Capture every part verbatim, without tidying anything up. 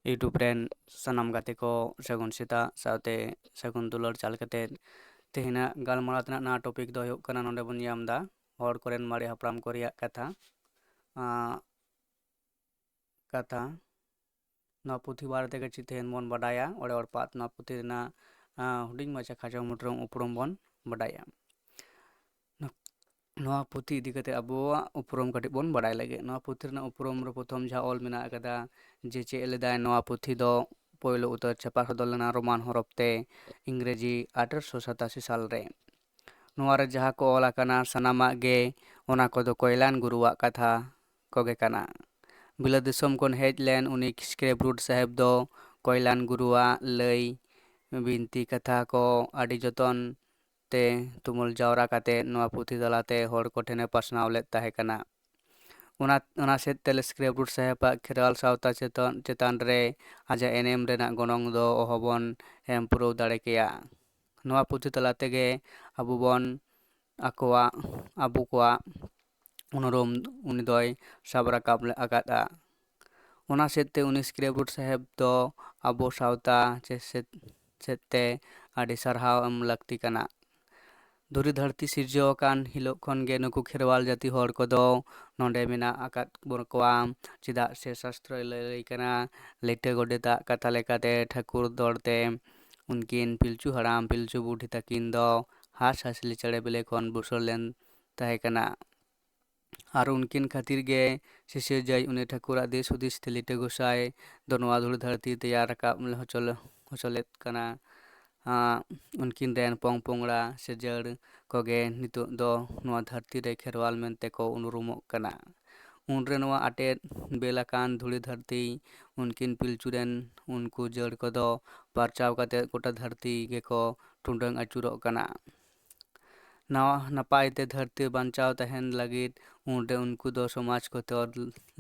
YouTube ᱨᱮᱱ ᱥᱟᱱᱟᱢ ᱜᱟᱛᱮ ᱠᱚ ᱥᱟᱹᱜᱩᱱ ᱥᱮᱛᱟᱜ ᱥᱟᱶᱛᱮ ᱥᱟᱹᱜᱩᱱ ᱫᱩᱞᱟᱹᱲ ᱪᱟᱞ ᱠᱟᱛᱮ, ᱛᱮᱦᱮᱧᱟᱜ ᱜᱟᱞᱢᱟᱨᱟᱣ ᱛᱮᱱᱟᱜ ᱱᱟᱣᱟ topic ᱫᱚ ᱦᱩᱭᱩᱜ ᱠᱟᱱᱟ, ᱱᱚᱰᱮ ᱵᱚᱱ ᱧᱟᱢ ᱮᱫᱟ ᱦᱚᱲ ᱠᱚᱨᱮᱱ ᱢᱟᱨᱮ ᱦᱟᱯᱲᱟᱢ ᱠᱚ ᱨᱮᱭᱟᱜ ᱠᱟᱛᱷᱟ᱾ ᱟᱸ, ᱠᱟᱛᱷᱟ᱾ ᱱᱚᱣᱟ ᱯᱩᱛᱷᱤ ᱵᱟᱨᱮ ᱛᱮᱜᱮ ᱪᱮᱫ ᱛᱮᱦᱮᱧ ᱵᱚᱱ ᱵᱟᱰᱟᱭᱟ, ᱚᱲᱮ ᱚᱲᱯᱟᱛ ᱱᱚᱣᱟ ᱯᱩᱛᱷᱤ ᱨᱮᱱᱟᱜ, ᱟᱸ, ᱦᱩᱰᱤᱧ ᱢᱟᱪᱷᱟ ᱠᱷᱟᱴᱚ ᱢᱩᱴᱨᱟᱹᱢ ᱩᱯᱨᱩᱢ ᱵᱚᱱ ᱵᱟᱰᱟᱭᱟ᱾ ᱱᱚᱣᱟ ᱯᱩᱛᱷᱤ ᱤᱫᱤ ᱠᱟᱛᱮ ᱟᱵᱚᱣᱟᱜ ᱩᱯᱨᱩᱢ ᱠᱟᱹᱴᱤᱡ ᱵᱚᱱ ᱵᱟᱰᱟᱭ ᱞᱟᱹᱜᱤᱫ᱾ ᱱᱚᱣᱟ ᱯᱩᱛᱷᱤ ᱨᱮᱱᱟᱜ ᱩᱯᱨᱩᱢ ᱨᱮ ᱯᱨᱚᱛᱷᱚᱢ ᱡᱟᱦᱟᱸ ᱚᱞ ᱢᱮᱱᱟᱜ ᱟᱠᱟᱫᱟ, ᱡᱮ ᱪᱮᱫ ᱞᱮᱫᱟᱭ, ᱱᱚᱣᱟ ᱯᱩᱛᱷᱤ ᱫᱚ ᱯᱳᱭᱞᱳ ᱩᱛᱟᱹᱨ ᱪᱷᱟᱯᱟ ᱥᱚᱫᱚᱨ ᱞᱮᱱᱟ ᱨᱳᱢᱟᱱ ᱦᱚᱨᱚᱯ ᱛᱮ ᱤᱝᱨᱮᱡᱤ ᱟᱴᱷᱨᱚᱥᱚ ᱥᱟᱛᱟᱥᱤ ᱥᱟᱞ ᱨᱮ᱾ ᱱᱚᱣᱟ ᱨᱮ ᱡᱟᱦᱟᱸ ᱠᱚ ᱚᱞ ᱟᱠᱟᱱᱟ, ᱥᱟᱱᱟᱢᱟᱜ ᱜᱮ ᱚᱱᱟ ᱠᱚᱫᱚ ᱠᱚᱭᱞᱟᱱ ᱜᱩᱨᱩᱣᱟᱜ ᱠᱟᱛᱷᱟ ᱠᱚᱜᱮ ᱠᱟᱱᱟ᱾ ᱵᱤᱞᱟᱹᱛ ᱫᱤᱥᱚᱢ ᱠᱷᱚᱱ ᱦᱮᱡ ᱞᱮᱱ ᱩᱱᱤ ᱥᱠᱨᱮᱯ ᱨᱩᱴ ᱥᱟᱦᱮᱵᱽ ᱫᱚ ᱠᱚᱭᱞᱟᱱ ᱜᱩᱨᱩᱣᱟᱜ ᱞᱟᱹᱭ ᱵᱤᱱᱛᱤ ᱠᱟᱛᱷᱟ ᱠᱚ ᱟᱹᱰᱤ ᱡᱚᱛᱚᱱ ᱛᱮ ᱛᱩᱢᱟᱹᱞ ᱡᱟᱣᱨᱟ ᱠᱟᱛᱮ ᱱᱚᱣᱟ ᱯᱩᱛᱷᱤ ᱛᱟᱞᱟᱛᱮ ᱦᱚᱲ ᱠᱚᱴᱷᱮᱱᱮ ᱯᱟᱥᱱᱟᱣ ᱞᱮᱫ ᱛᱟᱦᱮᱸ ᱠᱟᱱᱟ᱾ ᱚᱱᱟ, ᱚᱱᱟ ᱥᱮᱫ ᱛᱮ ᱥᱠᱨᱮᱯ ᱨᱩᱴ ᱥᱟᱦᱮᱵᱟᱜ ᱠᱷᱮᱨᱣᱟᱞ ᱥᱟᱶᱛᱟ ᱪᱮᱛᱟᱱ, ᱪᱮᱛᱟᱱ ᱨᱮ ᱟᱡᱟᱜ ᱮᱱᱮᱢ ᱨᱮᱱᱟᱜ ᱜᱚᱱᱚᱝ ᱫᱚ ᱚᱦᱚᱵᱚᱱ ᱮᱢ ᱯᱩᱨᱟᱹᱣ ᱫᱟᱲᱮ ᱠᱮᱭᱟ᱾ ᱱᱚᱣᱟ ᱯᱩᱛᱷᱤ ᱛᱟᱞᱟ ᱛᱮᱜᱮ ᱟᱵᱚ ᱵᱚᱱ ᱟᱠᱚᱣᱟᱜ, ᱟᱵᱚ ᱠᱚᱣᱟᱜ ᱩᱱᱩᱨᱩᱢ ᱩᱱᱤ ᱫᱚᱭ ᱥᱟᱵ ᱨᱟᱠᱟᱵ ᱟᱠᱟᱫᱼᱟ᱾ ᱚᱱᱟ ᱥᱮᱫ ᱛᱮ ᱩᱱᱤ ᱥᱠᱨᱮᱯ ᱨᱩᱴ ᱥᱟᱦᱮᱵᱽ ᱫᱚ ᱟᱵᱚ ᱥᱟᱶᱛᱟ ᱪᱮ-, ᱥᱮᱫ, ᱥᱮᱫ ᱛᱮ ᱟᱹᱰᱤ ᱥᱟᱨᱦᱟᱣ ᱮᱢ ᱞᱟᱹᱠᱛᱤ ᱠᱟᱱᱟ᱾ ᱫᱷᱩᱲᱤ ᱫᱷᱟᱹᱨᱛᱤ ᱥᱤᱨᱡᱟᱹᱣ ᱟᱠᱟᱱ ᱦᱤᱞᱳᱜ ᱠᱷᱚᱱ ᱜᱮ ᱱᱩᱠᱩ ᱠᱷᱮᱨᱣᱟᱞ ᱡᱟᱹᱛᱤ ᱦᱚᱲ ᱠᱚᱫᱚ ᱱᱚᱰᱮ ᱢᱮᱱᱟᱜ ᱟᱠᱟᱫ ᱵᱚᱱ ᱠᱚᱣᱟ, ᱪᱮᱫᱟᱜ ᱥᱮ ᱥᱟᱥᱛᱨᱚᱭ ᱞᱟᱹᱭ ᱠᱟᱱᱟ, ᱞᱤᱴᱟᱹ ᱜᱚᱰᱮᱛᱟᱜ ᱠᱟᱛᱷᱟ ᱞᱮᱠᱟᱛᱮ ᱴᱷᱟᱹᱠᱩᱨ ᱫᱚᱲ ᱛᱮ ᱩᱱᱠᱤᱱ ᱯᱤᱞᱪᱩ ᱦᱟᱲᱟᱢ ᱯᱤᱞᱪᱩ ᱵᱩᱰᱷᱤ ᱛᱟᱹᱠᱤᱱ ᱫᱚ ᱦᱟᱸᱥ ᱦᱟᱸᱥᱞᱤ ᱪᱮᱬᱮ ᱵᱤᱞᱤ ᱠᱷᱚᱱ ᱵᱩᱥᱟᱹᱲ ᱞᱮᱱ ᱛᱟᱦᱮᱸ ᱠᱟᱱᱟ᱾ ᱟᱨ ᱩᱱᱠᱤᱱ ᱠᱷᱟᱹᱛᱤᱨ ᱜᱮ ᱥᱤᱥᱤᱨ ᱡᱟᱹᱭ ᱩᱱᱤ ᱴᱷᱟᱹᱠᱩᱨᱟᱜ ᱫᱤᱥ ᱦᱩᱫᱤᱥ ᱛᱮ ᱞᱤᱴᱟᱹ ᱜᱚᱸᱥᱟᱭ ᱫᱚ ᱱᱚᱣᱟ ᱫᱷᱩᱲᱤ ᱫᱷᱟᱹᱨᱛᱤ ᱛᱮᱭᱟᱨ ᱨᱟᱠᱟᱵ ᱦᱚᱪᱚ ᱞᱮ-, ᱦᱚᱪᱚ ᱞᱮᱫ ᱠᱟᱱᱟ᱾ ᱟᱸ, ᱩᱱᱠᱤᱱ ᱨᱮᱱ ᱯᱚᱝ ᱯᱚᱝᱲᱟ ᱥᱮ ᱡᱟᱹᱲ ᱠᱚᱜᱮ ᱱᱤᱛᱚᱜ ᱫᱚ ᱱᱚᱣᱟ ᱫᱷᱟᱹᱨᱛᱤ ᱨᱮ ᱠᱷᱮᱨᱣᱟᱞ ᱢᱮᱱᱛᱮ ᱠᱚ ᱩᱱᱩᱨᱩᱢᱚᱜ ᱠᱟᱱᱟ᱾ ᱩᱱᱨᱮ ᱱᱚᱣᱟ ᱟᱴᱮᱫ ᱵᱮᱞ ᱟᱠᱟᱱ ᱫᱷᱩᱲᱤ ᱫᱷᱟᱹᱨᱛᱤ ᱩᱱᱠᱤᱱ ᱯᱤᱞᱪᱩ ᱨᱮᱱ ᱩᱱᱠᱩ ᱡᱟᱹᱲ ᱠᱚᱫᱚ ᱯᱟᱨᱪᱟᱣ ᱠᱟᱛᱮ ᱜᱚᱴᱟ ᱫᱷᱟᱹᱨᱛᱤ ᱜᱮᱠᱚ ᱴᱩᱰᱟᱹᱝ ᱟᱹᱪᱩᱨᱚᱜ ᱠᱟᱱᱟ᱾ ᱱᱟᱣᱟ ᱱᱟᱯᱟᱭ ᱛᱮ ᱫᱷᱟᱹᱨᱛᱤ ᱵᱟᱧᱪᱟᱣ ᱛᱟᱦᱮᱱ ᱞᱟᱹᱜᱤᱫ ᱩᱱᱨᱮ ᱩᱱᱠᱩ ᱫᱚ ᱥᱚᱢᱟᱡᱽ ᱠᱚ ᱛᱚᱞ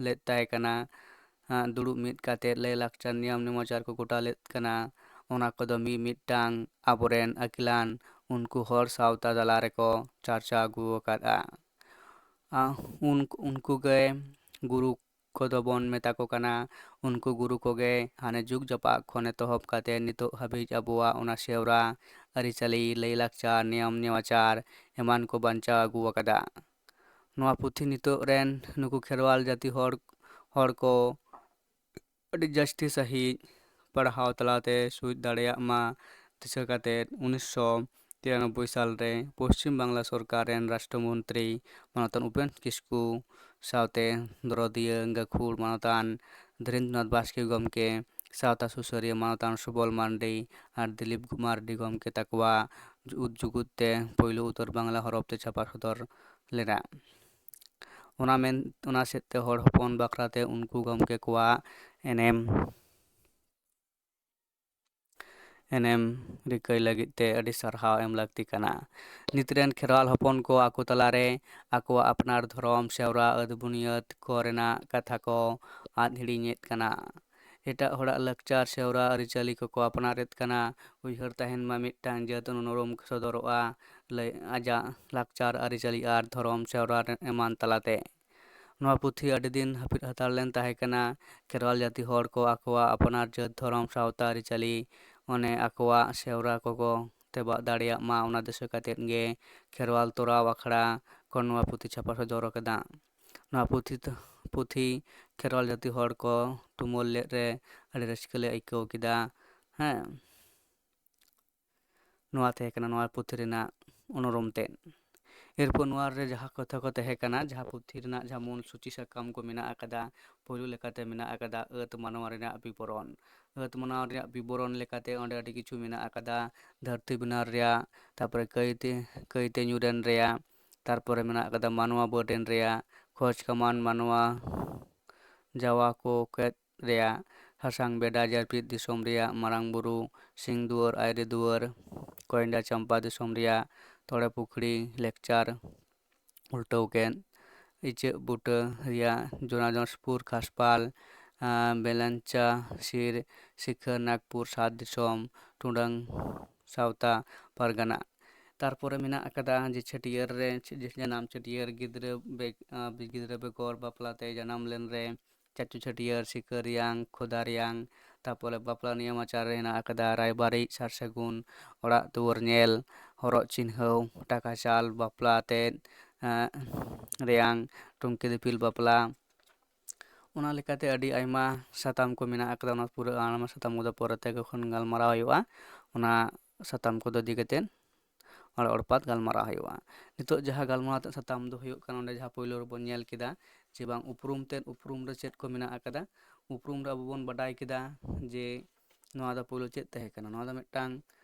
ᱞᱮᱫ ᱛᱟᱦᱮᱸ ᱠᱟᱱᱟ᱾ ᱟᱸ, ᱫᱩᱲᱩᱵ ᱢᱤᱫ ᱠᱟᱛᱮ ᱞᱟᱹᱭ ᱞᱟᱠᱪᱟᱨ ᱱᱤᱭᱚᱢ ᱱᱮᱢᱟᱪᱟᱨ ᱠᱚ ᱜᱚᱴᱟ ᱞᱮᱫ ᱠᱟᱱᱟ᱾ ᱚᱱᱟ ᱠᱚᱫᱚ ᱢᱤᱢᱤᱫᱴᱟᱝ ᱟᱵᱚᱨᱮᱱ ᱟᱹᱠᱤᱞᱟᱱ ᱩᱱᱠᱩ ᱦᱚᱲ ᱥᱟᱶᱛᱟ ᱛᱟᱞᱟ ᱨᱮᱠᱚ ᱪᱟᱨᱪᱟ ᱟᱹᱜᱩ ᱟᱠᱟᱫᱼᱟ᱾ ᱟᱸ, ᱩᱱ-, ᱩᱱᱠᱩ ᱜᱮ ᱜᱩᱨᱩ ᱠᱚᱫᱚ ᱵᱚᱱ ᱢᱮᱛᱟ ᱠᱚ ᱠᱟᱱᱟ ᱩᱱᱠᱩ ᱜᱩᱨᱩ ᱠᱚᱜᱮ᱾ ᱦᱟᱱᱮ ᱡᱩᱜᱽ ᱡᱟᱯᱟᱜ ᱠᱷᱚᱱ ᱮᱛᱚᱦᱚᱵ ᱠᱟᱛᱮ ᱱᱤᱛᱚᱜ ᱦᱟᱹᱵᱤᱡ ᱟᱵᱚᱣᱟᱜ ᱚᱱᱟ ᱥᱮᱣᱨᱟ, ᱟᱹᱨᱤᱪᱟᱹᱞᱤ, ᱞᱟᱹᱭᱼᱞᱟᱠᱪᱟᱨ, ᱱᱤᱭᱚᱢ ᱱᱮᱢᱟᱪᱟᱨ ᱮᱢᱟᱱ ᱠᱚ ᱵᱟᱧᱪᱟᱣ ᱟᱹᱜᱩ ᱟᱠᱟᱫᱟ᱾ ᱱᱚᱣᱟ ᱯᱩᱛᱷᱤ ᱱᱤᱛᱚᱜ ᱨᱮᱱ ᱱᱩᱠᱩ ᱠᱷᱮᱨᱣᱟᱞ ᱡᱟᱹᱛᱤ ᱦᱚᱲ, ᱦᱚᱲ ᱠᱚ ᱟᱹᱰᱤ ᱡᱟᱹᱥᱛᱤ ᱥᱟᱺᱦᱤᱡ ᱯᱟᱲᱦᱟᱣ ᱛᱟᱞᱟᱛᱮ ᱥᱩᱡ ᱫᱟᱲᱮᱭᱟᱜ ᱢᱟ ᱫᱤᱥᱟᱹ ᱠᱟᱛᱮ ᱩᱱᱤᱥᱥᱚ ᱛᱤᱨᱟᱱᱚᱵᱵᱳᱭ ᱥᱟᱞ ᱨᱮ ᱯᱚᱥᱪᱤᱢ ᱵᱟᱝᱞᱟ ᱥᱚᱨᱠᱟᱨ ᱨᱮᱱ ᱨᱟᱥᱴᱨᱚ ᱢᱚᱱᱛᱨᱤ ᱢᱟᱱᱚᱛᱟᱱ ᱩᱯᱮᱱ ᱠᱤᱥᱠᱩ ᱥᱟᱶᱛᱮ ᱫᱚᱨᱚᱫᱤᱭᱟᱹ ᱜᱟᱹᱠᱷᱩᱲ ᱢᱟᱱᱚᱛᱟᱱ ᱫᱷᱤᱨᱮᱱᱫᱨᱚᱱᱟᱛᱷ ᱵᱟᱥᱠᱮ ᱜᱚᱢᱠᱮ, ᱥᱟᱶᱛᱟ ᱥᱩᱥᱟᱹᱨᱤᱭᱟᱹ ᱢᱟᱱᱚᱛᱟᱱ ᱥᱩᱵᱚᱞ ᱢᱟᱨᱰᱤ ᱟᱨ ᱫᱤᱞᱤᱯ ᱢᱟᱨᱰᱤ ᱜᱚᱢᱠᱮ ᱛᱟᱠᱚᱣᱟᱜ ᱩᱫ ᱡᱩᱜᱩᱫ ᱛᱮ ᱯᱳᱭᱞᱳ ᱩᱛᱟᱹᱨ ᱵᱟᱝᱞᱟ ᱦᱚᱨᱚᱯ ᱛᱮ ᱪᱷᱟᱯᱟ ᱥᱚᱫᱚᱨ ᱞᱮᱱᱟ᱾ ᱚᱱᱟ ᱢᱮᱱ, ᱚᱱᱟ ᱥᱮᱫ ᱛᱮ ᱦᱚᱲ ᱦᱚᱯᱚᱱ ᱵᱟᱠᱷᱨᱟ ᱛᱮ ᱩᱱᱠᱩ ᱜᱚᱢᱠᱮ ᱠᱚᱣᱟᱜ ᱮᱱᱮᱢ, ᱮᱱᱮᱢ ᱨᱤᱠᱟᱹᱭ ᱞᱟᱹᱜᱤᱫ ᱛᱮ ᱟᱹᱰᱤ ᱥᱟᱨᱦᱟᱣ ᱮᱢ ᱞᱟᱹᱠᱛᱤ ᱠᱟᱱᱟ᱾ ᱱᱤᱛ ᱨᱮᱱ ᱠᱷᱮᱨᱣᱟᱞ ᱦᱚᱯᱚᱱ ᱠᱚ ᱟᱠᱚ ᱛᱟᱞᱟᱨᱮ ᱟᱠᱚᱣᱟᱜ ᱟᱯᱱᱟᱨ ᱫᱷᱚᱨᱚᱢ, ᱥᱮᱣᱨᱟ, ᱟᱹᱫ ᱵᱩᱱᱤᱭᱟᱹᱫ ᱠᱚ ᱨᱮᱱᱟᱜ ᱠᱟᱛᱷᱟ ᱠᱚ ᱟᱫ ᱦᱤᱲᱤᱧᱮᱫ ᱠᱟᱱᱟ᱾ ᱮᱴᱟᱜ ᱦᱚᱲᱟᱜ ᱞᱟᱠᱪᱟᱨ, ᱥᱮᱣᱨᱟ, ᱟᱹᱨᱤᱪᱟᱹᱞᱤ ᱠᱚᱠᱚ ᱟᱯᱱᱟᱨᱮᱫ ᱠᱟᱱᱟ᱾ ᱩᱭᱦᱟᱹᱨ ᱛᱟᱦᱮᱱ ᱢᱟ ᱢᱤᱫᱴᱟᱝ ᱡᱟᱹᱛ ᱩᱱᱩᱨᱩᱢ ᱥᱚᱫᱚᱨᱚᱜᱼᱟ, ᱞᱟᱹᱭ, ᱟᱡᱟᱜ ᱞᱟᱠᱪᱟᱨ, ᱟᱹᱨᱤᱪᱟᱹᱞᱤ ᱟᱨ ᱫᱷᱚᱨᱚᱢ, ᱥᱮᱣᱨᱟ ᱮᱢᱟᱱ ᱛᱟᱞᱟᱛᱮ᱾ ᱱᱚᱣᱟ ᱯᱩᱛᱷᱤ ᱟᱹᱰᱤ ᱫᱤᱱ ᱦᱟᱹᱯᱤᱫ ᱦᱟᱛᱟᱲ ᱞᱮᱱ ᱛᱟᱦᱮᱸ ᱠᱟᱱᱟ᱾ ᱠᱷᱮᱨᱣᱟᱞ ᱡᱟᱹᱛᱤ ᱦᱚᱲ ᱠᱚ ᱟᱠᱚᱣᱟᱜ ᱟᱯᱱᱟᱨ ᱡᱟᱹᱛ, ᱫᱷᱚᱨᱚᱢ, ᱥᱟᱶᱛᱟ, ᱟᱹᱨᱤᱪᱟᱹᱞᱤ, ᱚᱱᱮ ᱟᱠᱚᱣᱟᱜ ᱥᱮᱣᱨᱟ ᱠᱚᱠᱚ ᱛᱮᱵᱟᱜ ᱫᱟᱲᱮᱭᱟᱜ ᱢᱟ, ᱚᱱᱟ ᱫᱤᱥᱟᱹ ᱠᱟᱛᱮᱫ ᱜᱮ ᱠᱷᱮᱨᱣᱟᱞ ᱛᱚᱨᱟᱣ ᱟᱠᱷᱲᱟ ᱠᱚ ᱱᱚᱣᱟ ᱯᱩᱛᱷᱤ ᱪᱷᱟᱯᱟ ᱥᱚᱫᱚᱨ ᱟᱠᱟᱫᱟ᱾ ᱱᱚᱣᱟ ᱯᱩᱛᱷᱤ ᱛ-, ᱯᱩᱛᱷᱤ ᱠᱷᱮᱨᱣᱟᱞ ᱡᱟᱹᱛᱤ ᱦᱚᱲ ᱠᱚ ᱛᱩᱢᱟᱹᱞ ᱞᱮᱫ ᱨᱮ ᱟᱹᱰᱤ ᱨᱟᱹᱥᱠᱟᱹ ᱞᱮ ᱟᱹᱭᱠᱟᱹᱣ ᱠᱮᱫᱟ᱾ ᱦᱮᱸ, ᱱᱚᱣᱟ ᱛᱟᱦᱮᱸ ᱠᱟᱱᱟ ᱱᱚᱣᱟ ᱯᱩᱛᱷᱤ ᱨᱮᱱᱟᱜ ᱚᱱᱚᱨᱚᱢ ᱛᱮᱫ᱾ ᱮᱨᱯᱚᱨ ᱱᱚᱣᱟ ᱨᱮ ᱡᱟᱦᱟᱸ ᱠᱟᱛᱷᱟ ᱠᱚ ᱛᱟᱦᱮᱸ ᱠᱟᱱᱟ, ᱡᱟᱦᱟᱸ ᱯᱩᱛᱷᱤ ᱨᱮᱱᱟᱜ ᱡᱟᱦᱟᱸ ᱢᱩᱞ ᱥᱩᱪᱤ ᱥᱟᱠᱟᱢ ᱠᱚ ᱢᱮᱱᱟᱜ ᱟᱠᱟᱫᱟ, ᱯᱳᱭᱞᱳ ᱞᱮᱠᱟᱛᱮ ᱢᱮᱱᱟᱜ ᱟᱠᱟᱫᱟ ᱟᱹᱛ ᱢᱟᱱᱣᱟ ᱨᱮᱱᱟᱜ ᱵᱤᱵᱚᱨᱚᱱ᱾ ᱟᱹᱛ ᱢᱟᱱᱣᱟ ᱨᱮᱱᱟᱜ ᱵᱤᱵᱚᱨᱚᱱ ᱞᱮᱠᱟᱛᱮ ᱚᱸᱰᱮ ᱟᱹᱰᱤ ᱠᱤᱪᱷᱩ ᱢᱮᱱᱟᱜ ᱟᱠᱟᱫᱟ, ᱫᱷᱟᱹᱨᱛᱤ ᱵᱮᱱᱟᱣ ᱨᱮᱭᱟᱜ, ᱛᱟᱨᱯᱚᱨᱮ ᱠᱟᱹᱭᱛᱮ, ᱠᱟᱹᱭᱛᱮ ᱧᱩᱨᱮᱱ ᱨᱮᱭᱟᱜ, ᱛᱟᱨᱯᱚᱨᱮ ᱢᱮᱱᱟᱜ ᱟᱠᱟᱫᱟ ᱢᱟᱱᱣᱟ ᱵᱟᱹᱰᱮᱱ ᱨᱮᱭᱟᱜ, ᱠᱷᱚᱡᱽ ᱠᱟᱢᱟᱱ ᱢᱟᱱᱣᱟ ᱡᱟᱣᱟ ᱠᱚ ᱠᱮᱫ ᱨᱮᱭᱟᱜ, ᱥᱟᱥᱟᱝ ᱵᱮᱰᱟ ᱡᱟᱹᱯᱤᱫ ᱫᱤᱥᱚᱢ ᱨᱮᱭᱟᱜ ᱢᱟᱨᱟᱝ ᱵᱩᱨᱩ, ᱥᱤᱝ ᱫᱩᱣᱟᱹᱨ, ᱟᱭᱨᱮ ᱫᱩᱣᱟᱹᱨ, ᱠᱚᱭᱰᱟ ᱪᱟᱢᱯᱟ ᱫᱤᱥᱚᱢ ᱨᱮᱭᱟᱜ ᱛᱚᱲᱮ ᱯᱩᱠᱷᱨᱤ ᱞᱮᱠᱪᱟᱨ ᱩᱞᱴᱟᱹᱣ ᱠᱮᱫ, ᱤᱪᱟᱹᱜ ᱵᱩᱴᱟᱹ ᱨᱮᱭᱟᱜ ᱡᱚᱱᱟᱡᱚᱥᱯᱩᱨ ᱠᱷᱟᱥᱯᱟᱞ, ᱟᱸ, ᱵᱮᱞᱟᱧᱪᱟ ᱥᱤᱨ ᱥᱤᱠᱷᱟᱹᱨ ᱱᱟᱜᱽᱯᱩᱨ ᱥᱟᱛ ᱫᱤᱥᱚᱢ ᱴᱩᱰᱟᱹᱝ ᱥᱟᱶᱛᱟ ᱯᱟᱨᱜᱟᱱᱟ᱾ ᱛᱟᱨᱯᱚᱨᱮ ᱢᱮᱱᱟᱜ ᱟᱠᱟᱫᱟ ᱡᱮ ᱪᱷᱟᱹᱴᱭᱟᱹᱨ ᱨᱮ, ᱡᱟᱱᱟᱢ ᱪᱷᱟᱹᱴᱭᱟᱹᱨ, ᱜᱤᱫᱽᱨᱟᱹ ᱵᱮ-, ᱟᱸ, ᱜᱤᱫᱽᱨᱟᱹ ᱵᱮᱜᱚᱨ ᱵᱟᱯᱞᱟ ᱛᱮ ᱡᱟᱱᱟᱢ ᱞᱮᱱ ᱨᱮ, ᱪᱟᱪᱳ ᱪᱷᱟᱹᱴᱭᱟᱹᱨ, ᱥᱤᱠᱟᱹᱨᱤᱭᱟᱝ, ᱠᱷᱚᱫᱟᱨᱤᱭᱟᱝ, ᱛᱟᱨᱯᱚᱨᱮ ᱵᱟᱯᱞᱟ ᱱᱤᱭᱚᱢ ᱟᱪᱟᱨ ᱨᱮ ᱦᱮᱱᱟᱜ ᱟᱠᱟᱫᱟ ᱨᱟᱭᱵᱟᱨᱤᱡ, ᱥᱟᱨ ᱥᱟᱹᱜᱩᱱ, ᱚᱲᱟᱜ ᱫᱩᱣᱟᱹᱨ ᱧᱮᱞ, ᱦᱚᱨᱚᱜ ᱪᱤᱱᱦᱟᱹᱣ, ᱴᱟᱠᱟ ᱪᱟᱞ, ᱵᱟᱯᱞᱟ ᱟᱛᱮᱫ, ᱮᱸ, ᱨᱮᱭᱟᱝ, ᱴᱩᱝᱠᱤ ᱫᱤᱯᱤᱞ ᱵᱟᱯᱞᱟ᱾ ᱚᱱᱟ ᱞᱮᱠᱟᱛᱮ ᱟᱹᱰᱤ ᱟᱭᱢᱟ ᱥᱟᱛᱟᱢ ᱠᱚ ᱢᱮᱱᱟᱜ ᱟᱠᱟᱫᱟ᱾ ᱚᱱᱟ ᱯᱩᱨᱟᱹ ᱟᱭᱢᱟ ᱥᱟᱛᱟᱢ ᱠᱚᱫᱚ ᱯᱚᱨᱮᱛᱮ ᱡᱚᱠᱷᱚᱱ ᱜᱟᱞᱢᱟᱨᱟᱣ ᱦᱩᱭᱩᱜᱼᱟ, ᱚᱱᱟ ᱥᱟᱛᱟᱢ ᱠᱚᱫᱚ ᱤᱫᱤ ᱠᱟᱛᱮᱫ ᱚᱲ-, ᱚᱲᱯᱟᱛ ᱜᱟᱞᱢᱟᱨᱟᱣ ᱦᱩᱭᱩᱜᱼᱟ᱾ ᱱᱤᱛᱚᱜ ᱡᱟᱦᱟᱸ ᱜᱟᱞᱢᱟᱨᱟᱣ ᱛᱮ ᱥᱟᱛᱟᱢ ᱫᱚ ᱦᱩᱭᱩᱜ ᱠᱟᱱᱟ, ᱚᱸᱰᱮ ᱡᱟᱦᱟᱸ ᱯᱳᱭᱞᱳ ᱨᱮᱵᱚᱱ ᱧᱮᱞ ᱠᱮᱫᱟ ᱡᱮ ᱵᱟᱝ ᱩᱯᱨᱩᱢ ᱛᱮᱫ, ᱩᱯᱨᱩᱢ ᱨᱮ ᱪᱮᱫ ᱠᱚ ᱢᱮᱱᱟᱜ ᱟᱠᱟᱫᱟ᱾ ᱩᱯᱨᱩᱢ ᱨᱮ ᱟᱵᱚ ᱵᱚᱱ ᱵᱟᱰᱟᱭ ᱠᱮᱫᱟ ᱡᱮ ᱱᱚᱣᱟ ᱫᱚ ᱯᱳᱭᱞᱳ ᱪᱮᱫ ᱛᱟᱦᱮᱸ ᱠᱟᱱᱟ᱾ ᱱᱚᱣᱟ ᱫᱚ ᱢᱤᱫᱴᱟᱝ,